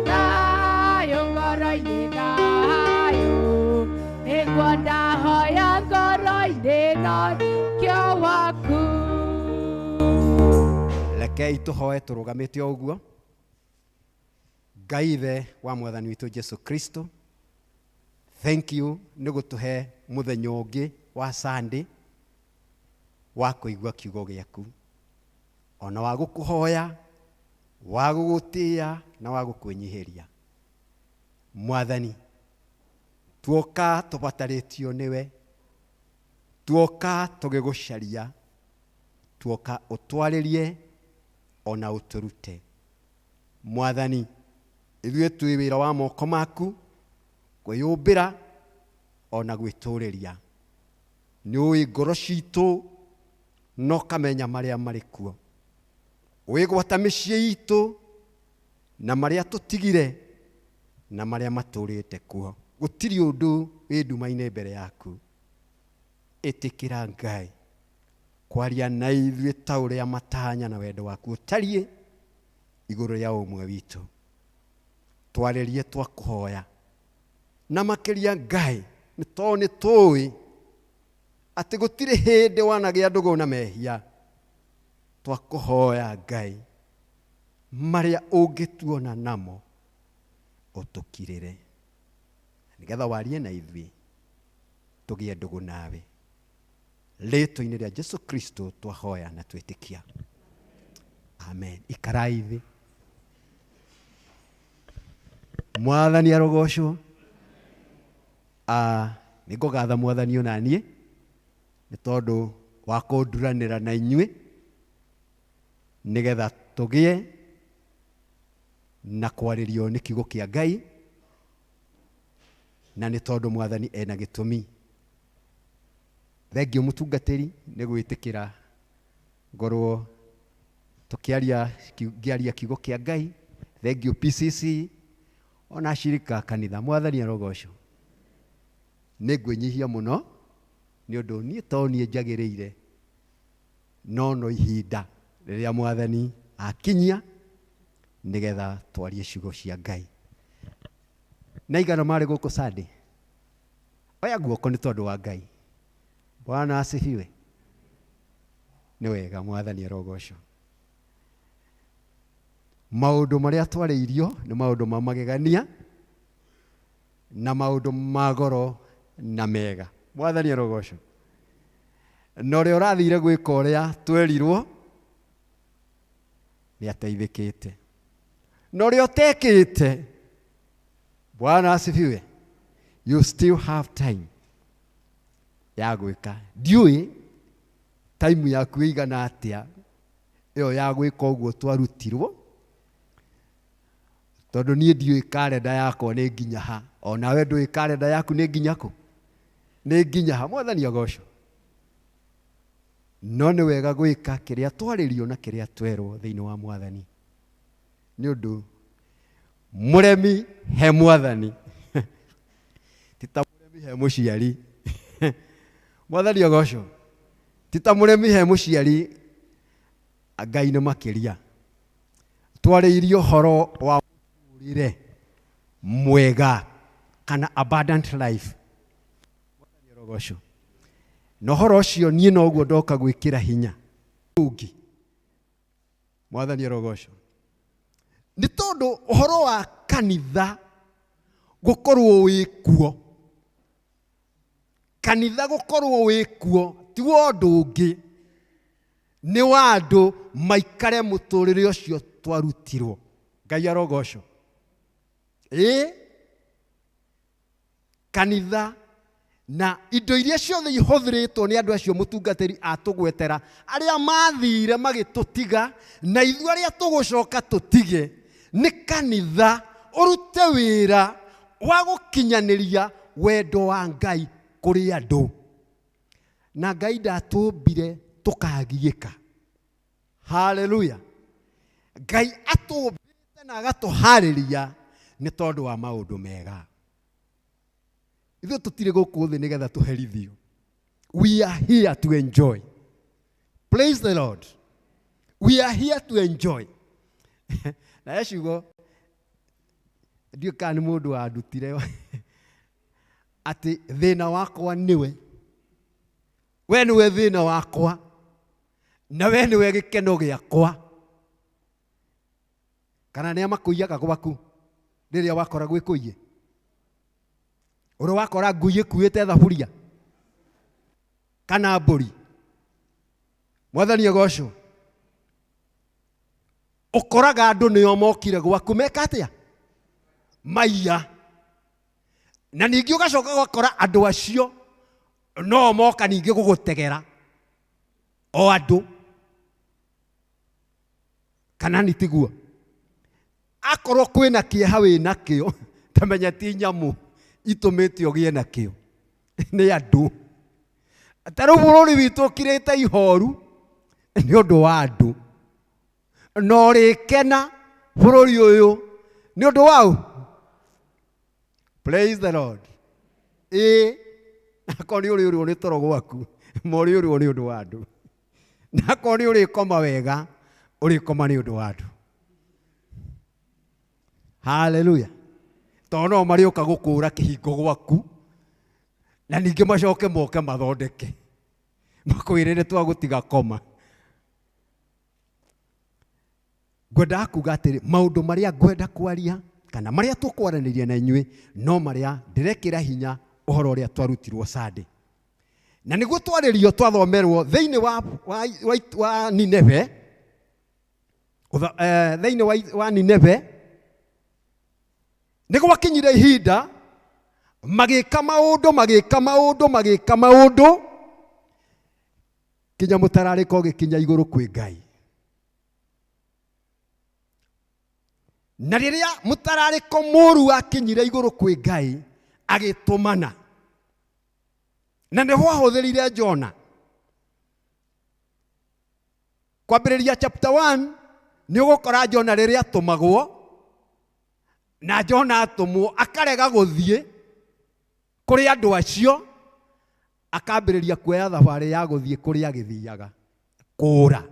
thayũ ngoro-inĩ thayũ nĩguo ndahoya ngoro-inĩ nariũkio waku. Rekei tũhoe tũrũgamĩte o ũguo. Ngai Ithe wa mwathani witũ Jesu Kristo, thank you nĩ gũtũhe mũthenya ũngĩ wa Sunday wa kũigua kiugo gĩaku, ona wa gũkũhoya, wa gũgũtĩĩa na wa gũkwĩnyihĩria. Mwathani, tuoka tũbatarĩtio nĩwe, tuoka tũgĩgũcaria, tuoka ũtwarĩrie ona ũtũrute. Mwathani, ithuĩ twĩ wĩra wa moko maku, kwĩyũmbĩra ona gwĩtũrĩria. Nĩ ũĩ ngoro citũ na ũkamenya marĩa marĩ kuo. Ũĩ gwata mĩciĩ itũ na marĩa tũtigire na marĩa matũrĩte kuo. Gũtirĩ ũndũ wĩ nduma-inĩ mbere yaku. Ĩtĩkĩra Ngai kwaria na ithuĩ ta ũrĩa matanya na wendo waku ũtariĩ igũrũ rĩa ũmwe witũ. Twarĩrie twakũhoya na makĩria Ngai, nĩ tondũ nĩ tũĩ atĩ gũtirĩ hĩndĩ wanagĩa ndũgũ na mehia. Twakũhoya Ngai marĩa ũngĩtuona namo ũtũkirĩre, nĩgetha warie na ithuĩ tũgĩe ndũgũ nawe. Rĩtwa-inĩ rĩa Jesu Kristo twahoya na twĩtĩkia, amen. Ikarai thĩ. Mwathani arogocwo. Nĩ ngũgatha mwathani ona niĩ nĩ tondũ wa kũnduranĩra na inyuĩ nĩgetha tũgĩe na kwarĩrio nĩ kiugo kĩa Ngai, na nĩ tondũ mwathani ena gĩtũmi. Thengio mũtungatĩri nĩ gwĩtĩkĩra ngorwo tũkĩaria ngĩaria kiugo kĩa Ngai. Thengio PCC ona ashirika a kanitha. Mwathani arogocwo. Nĩ ngwĩnyihia mũno nĩ ũndũ niĩ to niĩ njagĩrĩire, no no ihinda rĩrĩa mwathani akinyia nĩgetha twarie ciugo cia Ngai. Na igana marĩ gũkũ Sunday, oya guoko nĩ tondũ wa Ngai. Bwana asifiwe. Nĩ wega, mwathani arogocwo. Maũndũ marĩa twarĩirio nĩ maũndũ ma magegania na maũndũ ma goro na mega. Mwathani arogocwo. Na ũrĩa ũrathire gwĩka ũrĩa twerirwo nĩ ateithĩkĩte, na ũrĩa ũtekĩte, Bwana asifiwe, you still have time ya gwĩka. Ndiũĩ time yaku ĩigana atĩa ĩyo ya gwĩka ũguo twarutirwo, tondũ niĩ ndiũĩ karenda yakwa nĩ nginya ha, onawe ndũĩ karenda yaku nĩ nginya kũ, nĩ nginya ha. Mwathani agocwo. No nĩ wega gwĩka kĩrĩa twarĩrio na kĩrĩa twerwo thĩinĩ wa mwathani, nĩ ũndũ mũremi he mwathani ti ta mũremi he mũciari. Mwathani agocwo. Ti ta mũremi he mũciari, Ngai nĩ makĩria. Twarĩirio ũhoro wa mũtũrĩre mwega kana abundant life. Mwathani arogocwo. Na ũhoro ũcio niĩ noguo ndoka gwĩkĩra hinya ũngĩ. Mwathani arogocwo. Nĩ tondũ ũhoro wa kanitha gũkorwo wĩ kuo, kanitha gũkorwo wĩ kuo ti wa ũndũ ũngĩ, nĩ wa andũ maikare mũtũrĩre ũcio twarutirwo. Ngai arogocwo. Ĩĩ, kanitha Na indo iria ciothe ihũthĩrĩtwo nĩ andũ acio mũtungatĩri atũgwetera arĩa mathire magĩtũtiga na ithuĩ arĩa tũgũcoka tũtige nĩ kanitha ũrute wĩra wa gũkinyanĩria wendo wa Ngai kũrĩ andũ. Na Ngai ndatũmbire tũkagiĩka. Haleluya. Ngai atũmbĩte na agatũharĩria nĩ tondũ wa maũndũ mega. Ithuĩ tũtirĩ gũkũ thĩ nĩgetha tũherithio. We are here to enjoy. Praise the Lord. We are here to enjoy. Na he ciugo ndiũĩ kana nĩ mũndũ wandutire atĩ thĩna wakwa nĩwe. We nĩwe thĩna wakwa na we nĩwe gĩkeno gĩakwa. Kana nĩa makũiyaga gwaku rĩrĩa wakora gwĩkũiye? Ũrĩa wakora ngui ĩkuĩte thaburia kana mbũri. Mwathani agocwo. Ũkoraga andũ nĩo mokire gwaku meka atĩa? Maiya. Na ningĩ ũgacoka ũgakora andũ acio no moka ningĩ gũgũtegera o andũ. Kana nĩ tiguo? Akorwo kwĩna kĩeha wĩnakĩo, ta menya ti nyamũ itũmĩte ũgĩe nakĩo, nĩ andũ. Ta rĩu bũrũri witũ ũkirĩte ihoru nĩ ũndũ wa andũ. Na ũrĩkena bũrũri ũyũ nĩ ũndũ waũ? Praise the Lord. Ĩĩ, akorwo nĩ ũrĩũrwo nĩ toro gwaku, ma ũrĩũrwo nĩ ũndũ wa andũ. Na akorwo nĩ ũrĩkoma wega, ũrĩkoma nĩ ũndũ wa andũ. Haleluya. Tondũ no marĩũka gũkũra kĩhingo gwaku na ningĩ macoke moke mathondeke makwĩre nĩ twagũtiga koma. Ngwendaga kuga atĩrĩ, maũndũ marĩa ngwenda kwaria kana marĩa tũkwaranĩria na inyuĩ no marĩa ndĩrekĩra hinya ũhoro ũrĩa twarutirwo Sunday. Na nĩguo twarĩrio twathomerwo thĩinĩ wa Nineve, thĩinĩ wa Nineve nĩ gwakinyire ihinda magĩka maũndũ magĩka maũndũ magĩka maũndũ kinya mũtararĩko ũgĩkinya igũrũ kwĩ Ngai. Na rĩrĩa mũtararĩko mũru wakinyire igũrũ kwĩ Ngai agĩtũmana. Na nĩho ahũthĩrire Jona. Kwambĩrĩria chapter 1 nĩ ũgũkora Jona rĩrĩa atũmagwo, na Jona atũmwo akarega gũthiĩ kũrĩ andũ acio, akambĩrĩria kuoya thabarĩ ya gũthiĩ kũrĩa agĩthiaga kũũra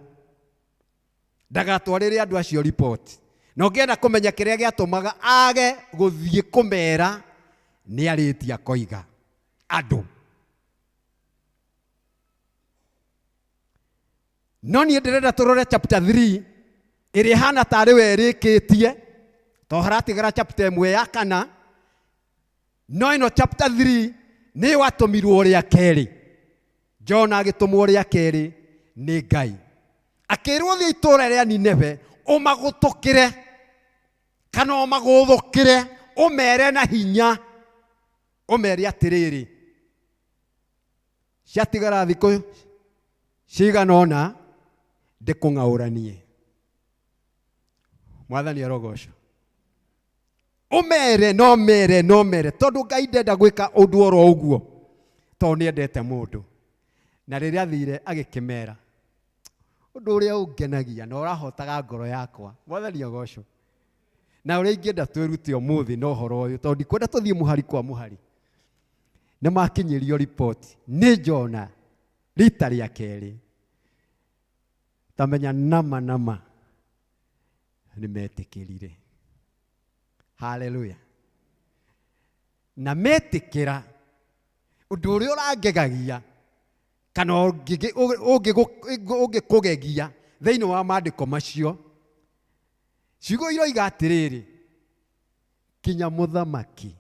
ndagatwarĩre andũ acio riboti. Na ũngĩenda kũmenya kĩrĩa gĩatũmaga age gũthiĩ kũmera nĩ arĩtie akoiga andũ. No niĩ ndĩrenda tũrore chapter 3 ĩrĩa ĩhana tarĩ we ĩrĩkĩtie, tondũ haratigara chapter ĩmwe ya kana. No ĩno chapter 3 nĩyo atũmirwo rĩa kerĩ. Jona agĩtũmwo rĩa kerĩ nĩ Ngai. Akĩrwo thiĩ itũũra rĩa Nineve ũmagũtũkĩre kana ũmagũthũkĩre, ũmere na hinya, ũmere atĩrĩrĩ, ciatigara thikũ cigana ũna ndĩkũng'aũranie. Mwathani arogocwo. Ũmere no mere no mere, tondũ Ngai ndenda gwĩka ũndũ oro ũguo, tondũ nĩendete mũndũ. Na rĩrĩa athire agĩkĩmera ũndũ ũrĩa ũngenagia na ũrahotaga ngoro yakwa. Mwathani agocwo. Na ũrĩa ingĩenda twĩrute ũmũthĩ na ũhoro ũyũ, tondũ ndikwenda tũthiĩ mũhari kwa mũhari. Nĩ makinyĩrio riboti nĩ Jona rita rĩa kerĩ. Tamenya nama nama nĩ metĩkĩrire. Haleluya. Na metĩkĩra ũndũ ũrĩa ũrangegagia kana ũngĩkũgegia thĩinĩ wa maandĩko macio, ciugo iroiga atĩrĩrĩ, kinya mũthamaki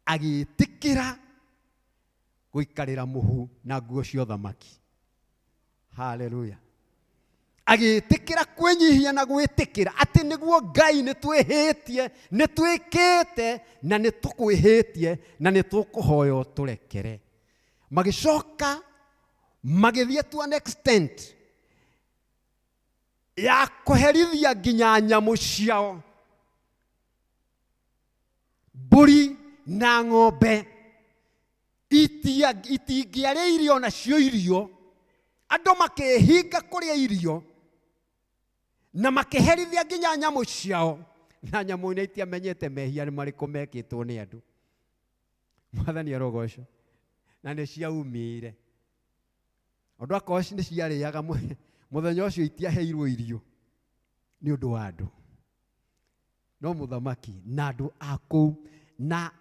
agĩtĩkĩra gũikarĩra mũhu na nguo cia ũthamaki. Haleluya. Agĩtĩkĩra kwĩnyihia na gwĩtĩkĩra atĩ nĩguo Ngai nĩ twĩhĩtie, nĩ twĩkĩte na nĩ tũkwĩhĩtie na nĩ tũkũhoya ũtũrekere. Magĩcoka magĩthiĩ to an extent ya kũherithia nginya nyamũ ciao, mbũri na ng'ombe itingĩarĩirio nacio irio. Andũ makĩhinga kũrĩa irio na makĩherithia nginya nyamũ ciao, na nyamũ iria itiamenyete mehia nĩ marĩkũ mekĩtwo nĩ andũ. Mwathani arogocwo. Na nĩ ciaumire. Ũndũ akorwo nĩ ciarĩaga mũthenya ũcio itiaheirwo irio nĩ ũndũ wa andũ. No mũthamaki na andũ a kũu, na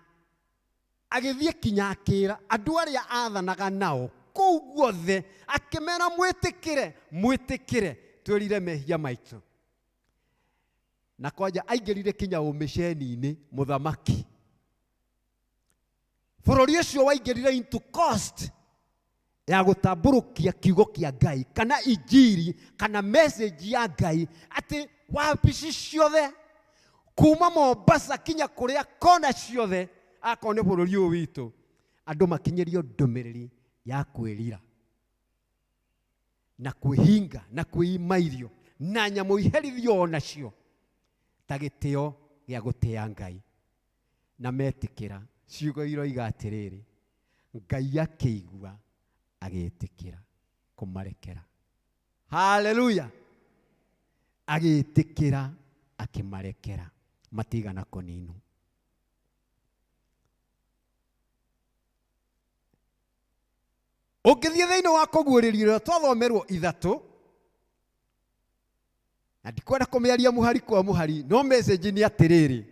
agĩthiĩ kinya akĩra andũ arĩa athanaga nao kũu guothe, akĩmera mwĩtĩkĩre, mwĩtĩkĩre, twĩrire mehia maitũ. Na kwanja aingĩrire kinya ũmĩceni-inĩ mũthamaki. Bũrũri ũcio waingĩrire into cost ya gũtambũrũkia kiugo kĩa Ngai kana injiri kana message ya Ngai, atĩ wabici ciothe kuma Mombasa kinya kũrĩa kona ciothe, akorwo nĩ bũrũri ũyũ witũ, andũ makinyĩrio ndũmĩrĩri ya kwĩrira na kwĩhinga na kwĩima irio na nyamũ iherithio o nacio ta gĩtĩo gĩa gũtĩa Ngai. Na metĩkĩra ciugo iroiga atĩrĩrĩ, Ngai akĩigua agĩtĩkĩra kũmarekera. Haleluya! Agĩtĩkĩra akĩmarekera, matigana kũninwo. Ũngĩthiĩ thĩinĩ wa kũguũrĩrio ũrĩa twathomerwo ithatũ, na ndikwenda kũmĩaria mũhari kwa mũhari, no message nĩ atĩrĩrĩ,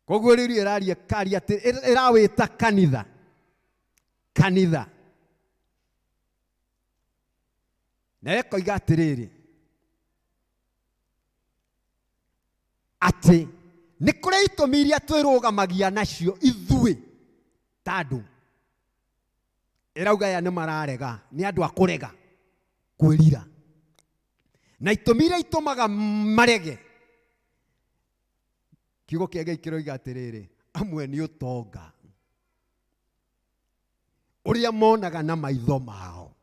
kũguũrĩrio ĩraria karia atĩ ĩrawĩta kanitha, kanitha. Na ĩkoiga atĩrĩrĩ, atĩ nĩ kũrĩ itũmi iria twĩrũgamagia nacio ithuĩ ta andũ. Ĩrauga aya nĩ mararega, nĩ andũ a kũrega kwĩrira. Na itũmi iria itũmaga marege, kiugo kĩa Ngai kĩroiga atĩrĩrĩ, amwe nĩ ũtonga ũrĩa monaga na maitho mao,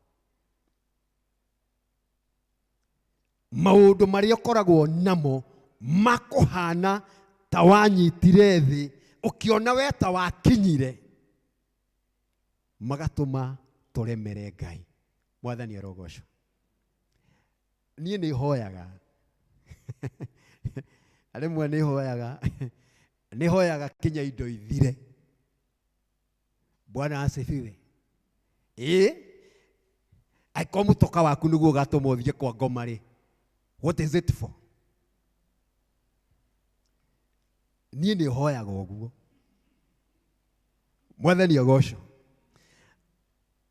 maũndũ marĩa ũkoragwo namo makũhana ta wanyitire thĩ, ũkĩona we ta wakinyire, magatũma tũremere Ngai. Mwathani arogocwo. Niĩ nĩ hoyaga. Rĩmwe nĩ hoyaga. Nĩ hoyaga kinya indo ithire. Bwana asifiwe. Ĩĩ, angĩkorwo mũtoka waku nĩguo ũgatũma ũthiĩ kwa ngoma rĩ, what is it for? Niĩ nĩ hoyaga ũguo. Mwathani agocwo.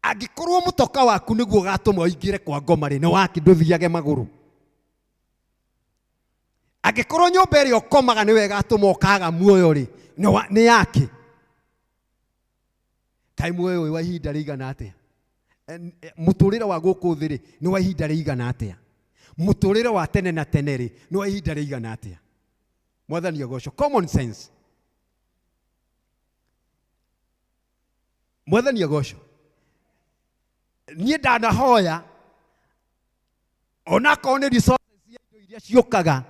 Angĩkorwo mũtoka waku nĩguo ũgatũma ũingĩre kwa ngoma rĩ, nĩ waki ndũthiage magũrũ. Angĩkorwo nyũmba ĩrĩa ũkomaga nĩwe ĩgatũma ũkaga muoyo rĩ, nĩ yake. Kaĩ muoyo ũyũ wa ihinda rĩigana atĩa? Mũtũrĩre wa gũkũ thĩ rĩ, nĩ wa ihinda rĩigana atĩa? Mũtũrĩre wa tene na tene rĩ, nĩ wa ihinda rĩigana atĩa? Mwathani agocwo. Common sense. Mwathani agocwo. Niĩ ndanahoya onakorwo nĩ resources cia indo iria ciũkaga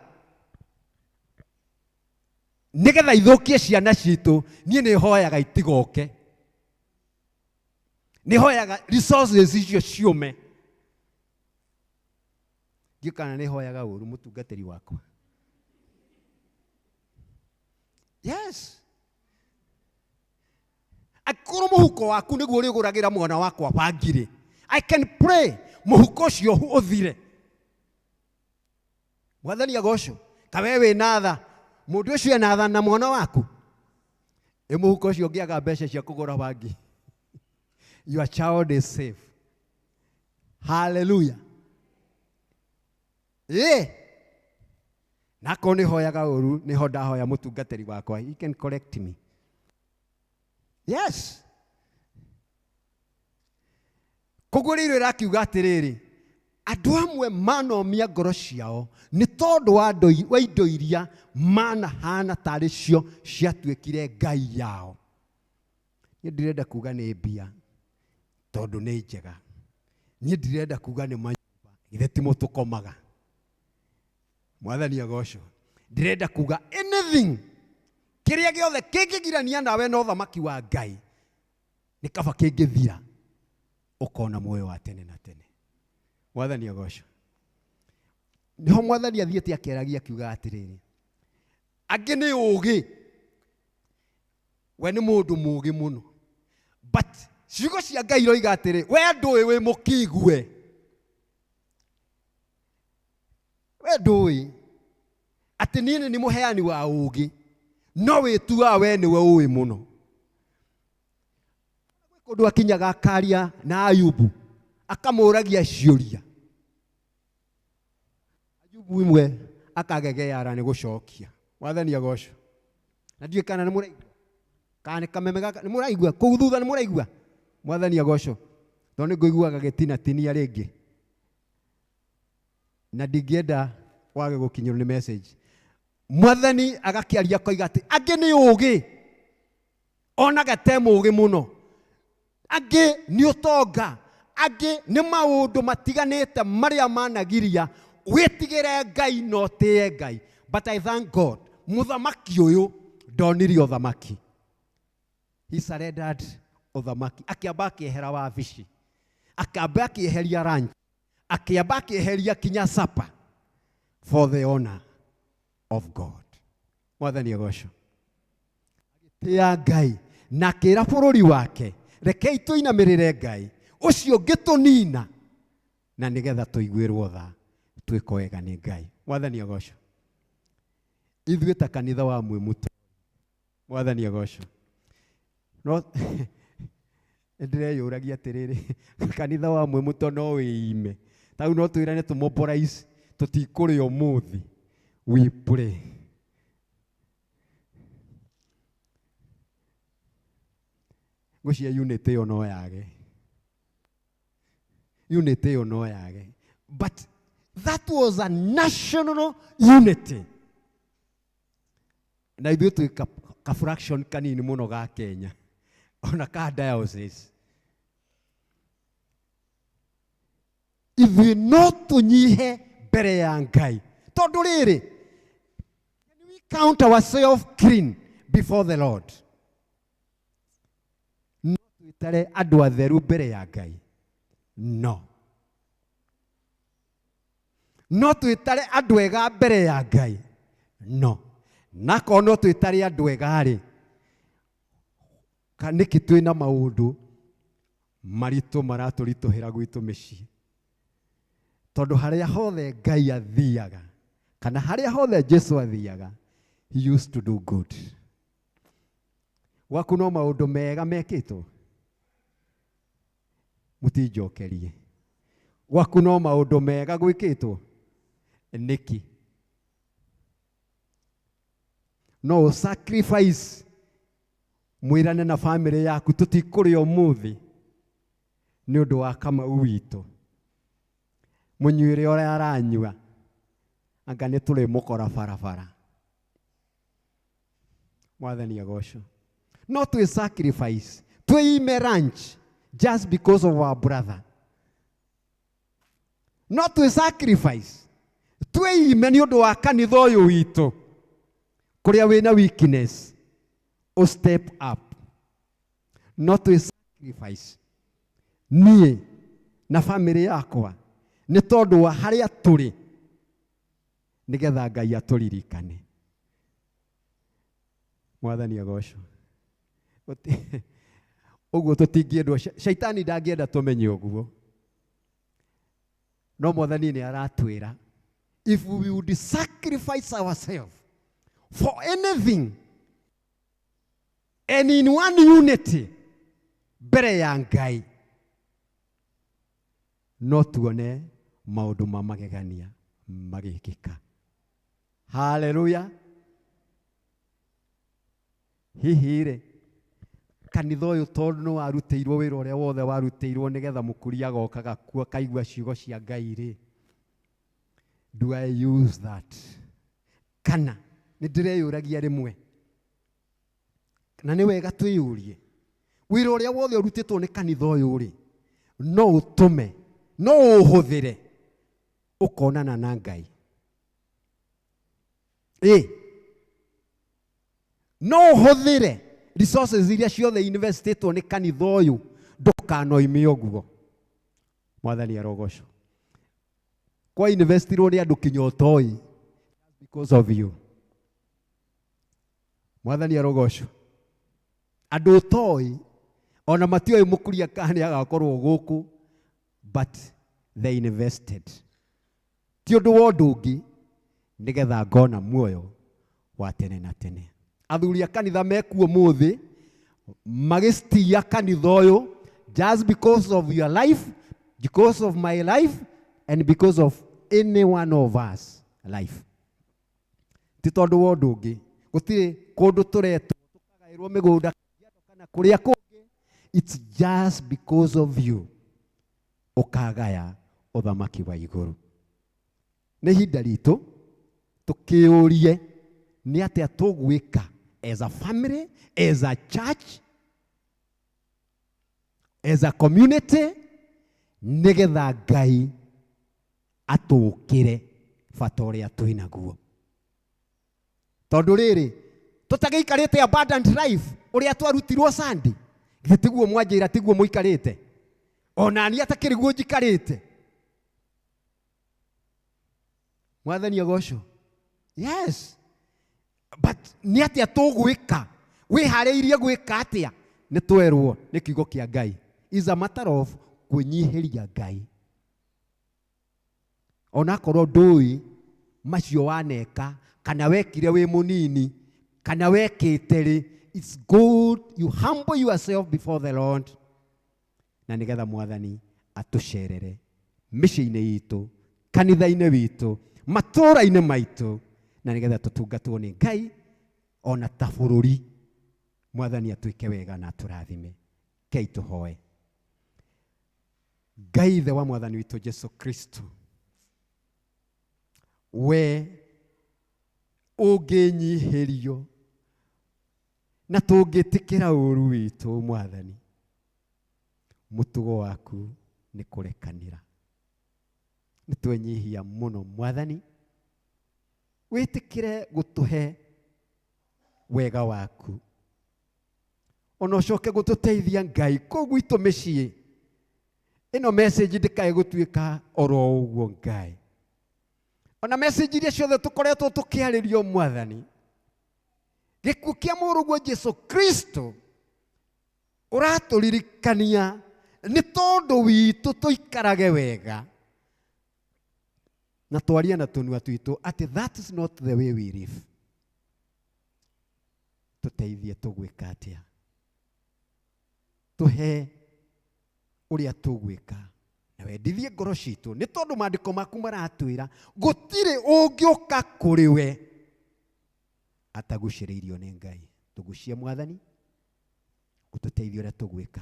nĩgetha ithũkie ciana citũ, niĩ nĩ hoyaga itigoke. Nĩ hoyaga resources icio ciũme. Ndiũ kana nĩ hoyaga ũru mũtungatĩri wakwa. Yes. Angĩkorwo mũhuko waku nĩguo ũrĩgũragĩra mwana wakwa bangirĩ, I can pray mũhuko ũcio ũthire. Mwathani agocwo. Kawe wĩna tha, mũndũ ũcio ena tha na mwana waku. Ĩ mũhuko ũcio ũngĩaga mbeca cia kũgũra bangi, your child is safe. Hallelujah. Ĩ na akorwo nĩ hoyaga ũru, nĩho ndahoya mũtungatĩri wakwa, he can correct me. Yes. Koguo rĩu ĩrakiuga atĩrĩrĩ, Andũ amwe manomia ngoro ciao nĩ tondũ wa indo iria manahana tarĩ cio ciatuĩkire ngai yao. Niĩ ndirenda kuga nĩ mbia tondũ nĩ njega. Niĩ ndirenda kuga nĩ manyũmba, githĩ ti mũtũkomaga. Mwathani agocwo. Ndirenda kuga anything kĩrĩa gĩothe kĩngĩgirania nawe na ũthamaki wa Ngai nĩ kaba kĩngĩthira ũkona muoyo wa tene na tene. Mwathani agocwo. Niho mwathani athiĩte akĩaragia akiuga atĩrĩrĩ, angĩ nĩ ũũgĩ, we nĩ mũndũ mũũgĩ mũno, but ciugo cia Ngai iroiga atĩrĩ, we ndũĩ wĩ mũkigue, we ndũĩ atĩ niĩ nĩ mũheani wa ũũgĩ, no wĩtuaga we nĩwe ũĩ mũno. Kũndũ akinyaga akaria na Ayubu akamũragia ciũria. Ayubu imwe akagegeara nĩ gũcokia. Mwathani agocwo. Na ndiũĩ kana nĩ mũraigua, kana nĩ kameme gaka nĩ mũraigua kũu thutha, nĩ mũraigua. Mwathani agocwo, tondũ nĩ ngũiguaga gĩtinatinia rĩngĩ na ndingĩenda wage gũkinyĩrwo nĩ message. Mwathani agakĩaria akoiga atĩ angĩ nĩ ũũgĩ, onaga te mũũgĩ mũno, angĩ nĩ ũtonga, angĩ nĩ maũndũ matiganĩte marĩa managiria wĩtigĩre Ngai na ũtĩe Ngai. But I thank God, mũthamaki ũyũ ndonire ũthamaki. He surrendered ũthamaki, akĩamba akĩehera wabici, akĩamba akĩeheria ranch, akĩamba akĩeheria kinya supper for the honor of God. Mwathani agocwo. Agĩtĩa Ngai na akĩra bũrũri wake, rekei tũinamĩrĩre Ngai ũcio ũngĩtũnina na nĩgetha tũiguĩrwo tha twĩkwo wega nĩ Ngai. Mwathani agocwo. Ithuĩ ta kanitha wa Mwĩmuto, Mwathani agocwo. No nĩndĩreyũragia atĩrĩrĩ, kanitha wa Mwĩmuto no wĩime tau, no twĩrane tũmobilize tũtikũrĩa ũmũthĩ, we pray. Ngwĩciria unity ĩyo no yage, unity ĩyo no yage, but that was a national unity. Na ithuĩ twĩ ka fraction kanini mũno ga Kenya ona ka diocese. Ithuĩ no tũnyihe mbere ya Ngai, tondũ rĩrĩ, can we count ourselves clean before the Lord? No twĩtare andũ atheru mbere ya Ngai? No. No twĩtare andũ ega mbere ya Ngai? No. Nakorwo no twĩtare andũ ega rĩ, nĩkĩ twĩna maũndũ maritũ maratũritũhĩra gwitũ mĩciĩ? Tondũ harĩa hothe Ngai athiaga, kana harĩa hothe Jesu athiaga, he used to do good. Gwaku no maũndũ mega mekĩtwo? Mũtinjokerie. Gwaku no maũndũ mega gwĩkĩtwo? Nĩkĩ? No sacrifice mwĩrane na family yaku tũtikũrĩa ũmũthĩ nĩ ũndũ wa Kamau witũ, mũnyuĩre ũrĩa aranyua, anga nĩ tũrĩmũkora barabara. Mwathani agocwo. No twĩ sacrifice twĩime lunch just because of our brother? No twĩ sacrifice twĩime nĩ ũndũ wa kanitha ũyũ witũ, kũrĩa wĩna weakness o step up? No twĩ sacrifice niĩ na family yakwa nĩ tondũ wa harĩa tũrĩ, nĩgetha Ngai atũririkane? Mwathani agocwo. Ũguo tũtingĩendwo, shaitani ndangĩenda tũmenye ũguo, no mwathani nĩ aratwĩra, if we would sacrifice ourselves for anything and in one unity mbere ya Ngai, no tuone maũndũ ma magegania magĩkĩka. Haleluya. Hihi rĩ, Kanitha ũyũ tondũ nĩ warutĩirwo wĩra ũrĩa wothe warutĩirwo nĩgetha mũkũria agokaga kuo akaigua ciugo cia Ngai rĩ, do I use that? Kana nĩ ndĩreyũragia rĩmwe, na nĩ wega twĩyũrie, wĩra ũrĩa wothe ũrutĩtwo nĩ kanitha ũyũ rĩ, no ũtũme, no ũhũthĩre ũkonana na Ngai? Ĩ no ũhũthĩre resources iria ciothe investitwo nĩ kanitha ũyũ ndũkanoime ũguo? Mwathani arogocwo. Kwa investirwo nĩ andũ kinya ũtoĩ because of you. Mwathani arogocwo. Andũ ũtoĩ ona matioĩ mũkuria kana nĩ agakorwo gũkũ, but they invested ti ũndũ wa ũndũ ũngĩ nĩgetha ngona muoyo wa tene na tene. Athuri a kanitha mekuo mũthĩ magĩcitia kanitha ũyũ just because of your life, because of my life, and because of any one of us life. Ti tondũ wa ũndũ ũngĩ, gũtirĩ kũndũ tũretwo tũkagaĩrwo mĩgũnda kana kũrĩa kũngĩ. It's just because of you ũkagaya ũthamaki wa igũrũ. Nĩ ihinda ritũ tũkĩũrie nĩ atĩa tũgwĩka as a family, as a church, as a community, nĩgetha Ngai atũkĩre bata ũrĩa twĩ naguo. Tondũ rĩrĩ, tũtagĩikarĩte abundant life ũrĩa twarutirwo Sunday, githĩ tiguo mwanjĩra tiguo mũikarĩte? Ona niĩ atakĩrĩ guo njikarĩte. Mwathani agocwo. Yes, but nĩ atĩa tũgwĩka? Wĩharĩirie gwĩka atĩa? Nĩ twerwo nĩ kiugo kĩa Ngai is a matter of kwĩnyihĩria Ngai. Onakorwo ndũĩ macio waneka kana wekire wĩ mũnini kana wekĩte rĩ, it's good you humble yourself before the Lord, na nĩgetha Mwathani atũcerere mĩciĩ-inĩ itũ, kanitha-inĩ witũ, matũũra-inĩ maitũ, na nĩgetha tũtungatwo nĩ Ngai ona ta bũrũri. Mwathani atwĩke wega na atũrathime. Kei tũhoe. Ngai ithe wa Mwathani witũ Jesu Kristo, we ũngĩnyihĩrio na tũngĩtĩkĩra ũru witũ, Mwathani, mũtugo waku nĩ kũrekanĩra. Nĩ twenyihia mũno, Mwathani, wĩtĩkĩre gũtũhe wega waku, ona ũcoke gũtũteithia Ngai kũu gwitũ mĩciĩ. Ĩno message ndĩkae gũtuĩka oro ũguo, Ngai. Ona message iria ciothe tũkoretwo tũkĩarĩrio, Mwathani, gĩkuũ kĩa mũrũguo Jesu Kristo ũratũririkania nĩ tondũ witũ tũikarage wega na twarie na tũnua twitũ atĩ that is not the way we live. Tũteithie tũgwĩka atĩa, tũhe ũrĩa tũgwĩka na wendithie ngoro citũ, nĩ tondũ maandĩko maku maratwĩra gũtirĩ ũngĩũka kũrĩ we atagucĩrĩirio nĩ Ngai. Tũgucie, Mwathani, ũtũteithie ũrĩa tũgwĩka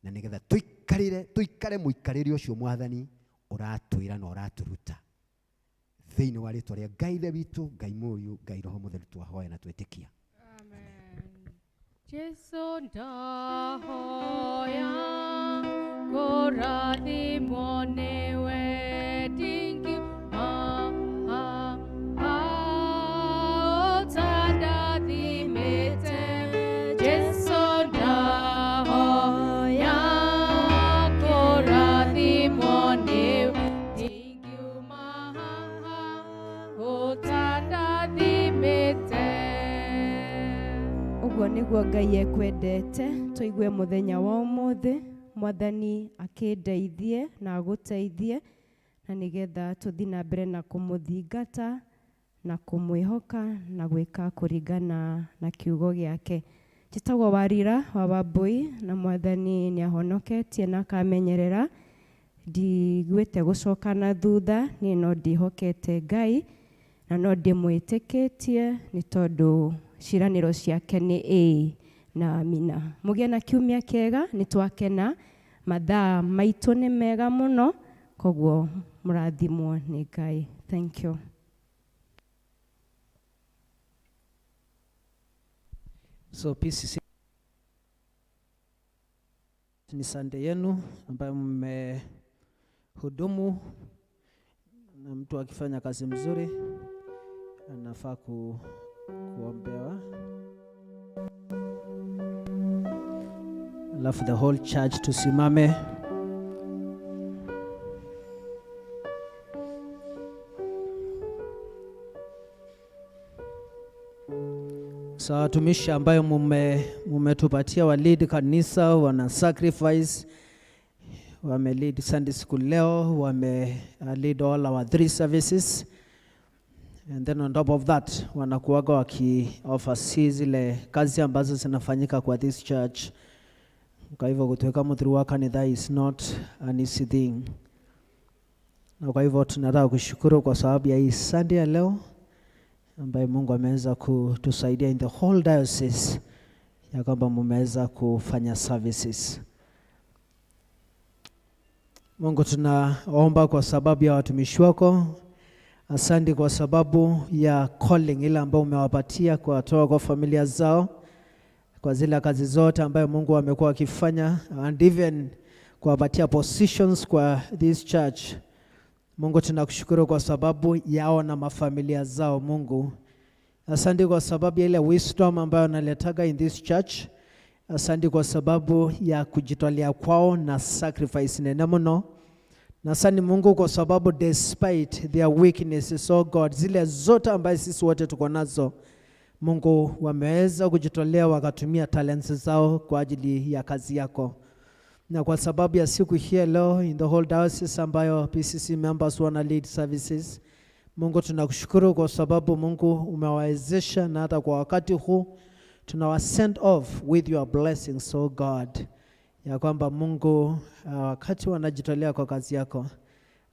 na nĩgetha tũikarĩre, tũikare mũikarĩre ũcio Mwathani ũratwĩra na ũratũruta. Thĩinĩ wa rĩtwa rĩa Ngai Ithe witũ, Ngai Mũriũ, Ngai Roho Mũtheru, twahoya na twĩtĩkia. Jesu ndahoya kũrathimwo nĩwe, ndingiuma ũtandathimĩte. Jesu ndahoya kũrathimwo nĩwe, ndingiuma haha ũtandathimĩte. Ũguo nĩguo Ngai ekwendete tũigue mũthenya wa ũmũthĩ. Mwathani akĩndeithie na agũteithie, na nĩgetha tũthiĩ na mbere na kũmũthingata na kũmwĩhoka na gwĩka kũringana na kiugo gĩake. Njĩtagwo Warira wa Wambui, na Mwathani nĩ ahonoketie na akamenyerera. Ndiguĩte gũcoka na thutha, niĩ no ndĩhokete Ngai na no ndĩmwĩtĩkĩtie, nĩ tondũ ciĩranĩro ciake nĩ ĩĩ. Na amina. Mũgĩe na kiumia kĩega, nĩ twakena, mathaa maitũ nĩ mega mũno, koguo mũrathimwo nĩ Ngai. Thank you. So PCC ni Sunday yenu ambayo mmehudumu, na mtu akifanya kazi mzuri anafaa kuombewa. Alafu the whole church tusimame. So watumishi ambayo mumetupatia wa lead kanisa, wana sacrifice, wame lead Sunday school leo, wame lead all our three services, and then on top of that wanakuwaga waki oversee zile kazi ambazo zinafanyika kwa this church. Kwa hivyo kutuweka muthuri wa kanitha is not an easy thing, na kwa hivyo tunataka kushukuru kwa sababu ya hii Sunday ya leo ambaye Mungu ameweza kutusaidia in the whole diocese ya kwamba mumeweza kufanya services. Mungu, tunaomba kwa sababu ya watumishi wako. Asante kwa sababu ya calling ile ambayo umewapatia kuwatoa kwa familia zao, kwa zile kazi zote ambayo Mungu amekuwa akifanya, and even kuwapatia positions kwa this church. Mungu, tunakushukuru kwa sababu yao na mafamilia zao. Mungu, asante kwa sababu ya ile wisdom ambayo wanaletaga in this church. Asante kwa sababu ya kujitolea kwao na sacrifice nene muno. Na asante Mungu kwa sababu despite their weaknesses, oh God, zile zote ambazo sisi wote tuko nazo, Mungu, wameweza kujitolea wakatumia talents zao kwa ajili ya kazi yako. Na kwa sababu ya siku hii ya leo in the whole diocese ambayo PCC members wana lead services, Mungu, tunakushukuru kwa sababu Mungu umewawezesha, na hata kwa wakati huu tunawa send off with your blessings, oh God, ya kwamba Mungu, wakati wanajitolea kwa kazi yako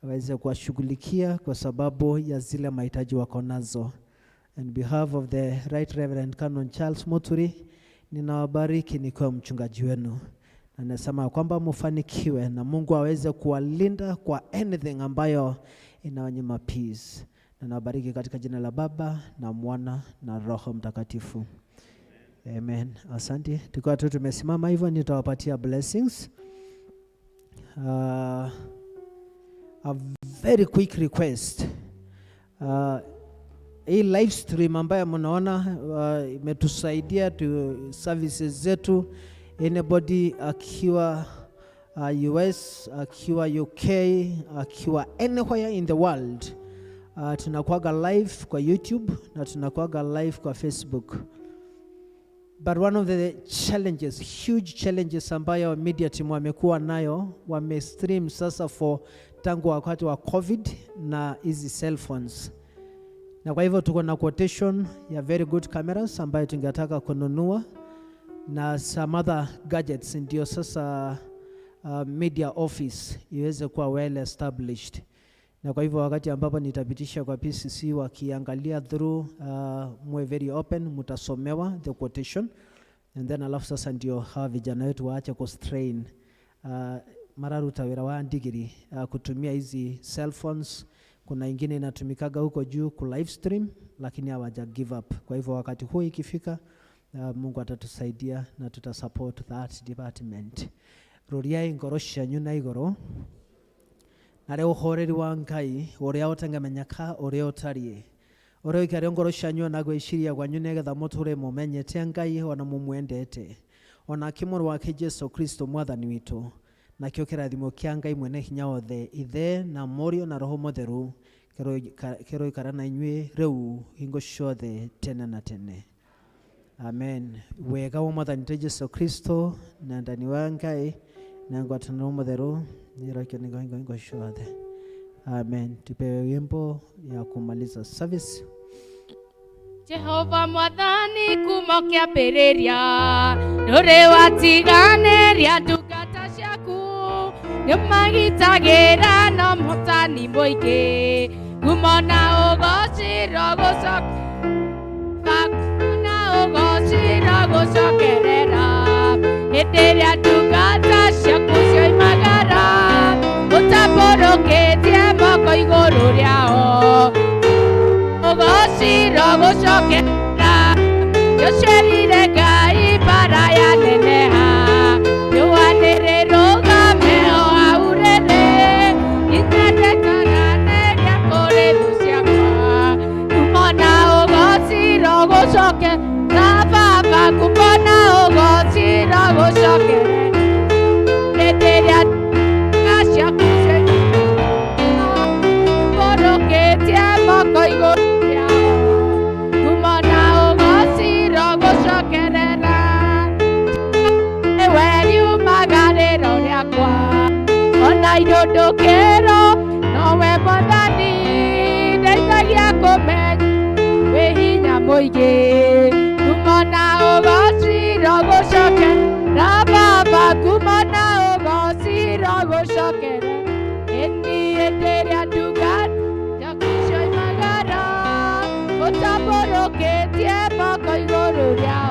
aweze kuwashughulikia kwa sababu ya zile mahitaji wako nazo. On behalf of the Right Reverend Canon Charles Muturi, ninawabariki nikiwa mchungaji wenu, na nasema kwamba mufanikiwe na Mungu aweze kuwalinda kwa anything ambayo inawanyima peace. Na nawabariki katika jina la Baba na Mwana na Roho Mtakatifu. Amen. Asante. Tukiwa tu tumesimama hivyo, nitawapatia blessings. A very quick request. Hii live stream ambayo mnaona imetusaidia tu services zetu. Anybody akiwa US, akiwa UK, akiwa anywhere in the world, tunakuwaga live kwa YouTube na tunakuwaga live kwa Facebook. But one of the challenges, huge challenges ambayo media team wamekuwa nayo, wame stream sasa for tangu wakati wa COVID na hizi cell phones, na kwa hivyo tuko na quotation ya very good cameras ambayo tungetaka kununua na some other gadgets, ndio sasa media office iweze kuwa well established. Na kwa hivyo wakati ambapo nitapitisha kwa PCC wakiangalia through, muwe very open, mutasomewa the quotation and then alafu sasa ndio hawa vijana wetu waache kustrain mararuta wira wa ndigiri kutumia hizi cell phones. Kuna ingine inatumikaga huko juu ku live stream, lakini hawaja give up. Kwa hivyo wakati huo ikifika, Mungu atatusaidia na tuta support that department. Roriai ngoro cianyu na igũrũ, na rĩu ũhoreri wa Ngai ũrĩa ũtangĩmenyeka ũrĩa ũtariĩ ũroikaria ngoro cianyu na gwĩciria kwanyu, nĩgetha mũtũre mũmenyete Ngai ona mũmwendete, onake mũrũ wake Jesu Kristo mwathani witũ. Nakĩo kĩrathimo kĩa Ngai mwene hinya wothe, Ithe na Mũriũ na Roho Mũtheru, kĩroikara na inyuĩ rĩu hingo ciothe tene na tene. Amen. Wega wa mwathani witũ Jesu Kristo na ndani wa Ngai na ngwatanĩro mũtheru nĩroikio hingo hingo ciothe. Amen. Tupewe wimbo ya kumaliza service. Jehova mwathani, kuma kĩambĩrĩria ndũrĩ watiganĩria ndungata ciaku, nĩmagitagĩra na mũhotani mũingĩ, ngumo na ũgocirwo gũcoka na ũgocirwo. ũgocira gũcokerera hĩndĩ ĩrĩa ndungata ciaku cioimagara ũtambũrũkĩtie moko igũrũ rĩao ũgocira gũcokerera nĩũcerire Ngai mbara yaneneha riũa nĩrĩrũgame o hau rĩrĩ inyendekananeria kũrĩ thũ ciakwa kumona ũgocira gũcokerera baba kumona ũgocira gũcokerera hĩndĩ ĩrĩa ciaku ciambũrũkĩtie moko igũrũ rĩao kumona ũgocira gũcokerera nĩwe riumagarĩro rĩakwa ona irũndũkĩro nowe mwathani ndeithagia kũmenya wĩ hinya mũingĩ kumona ũgocira gũcokerera baba kumona ũgocira gũcokerera ĩni hĩndĩ ĩrĩa ndungata ciaku cioimagara ũtambũrũkĩtie moko igũrũ rĩao.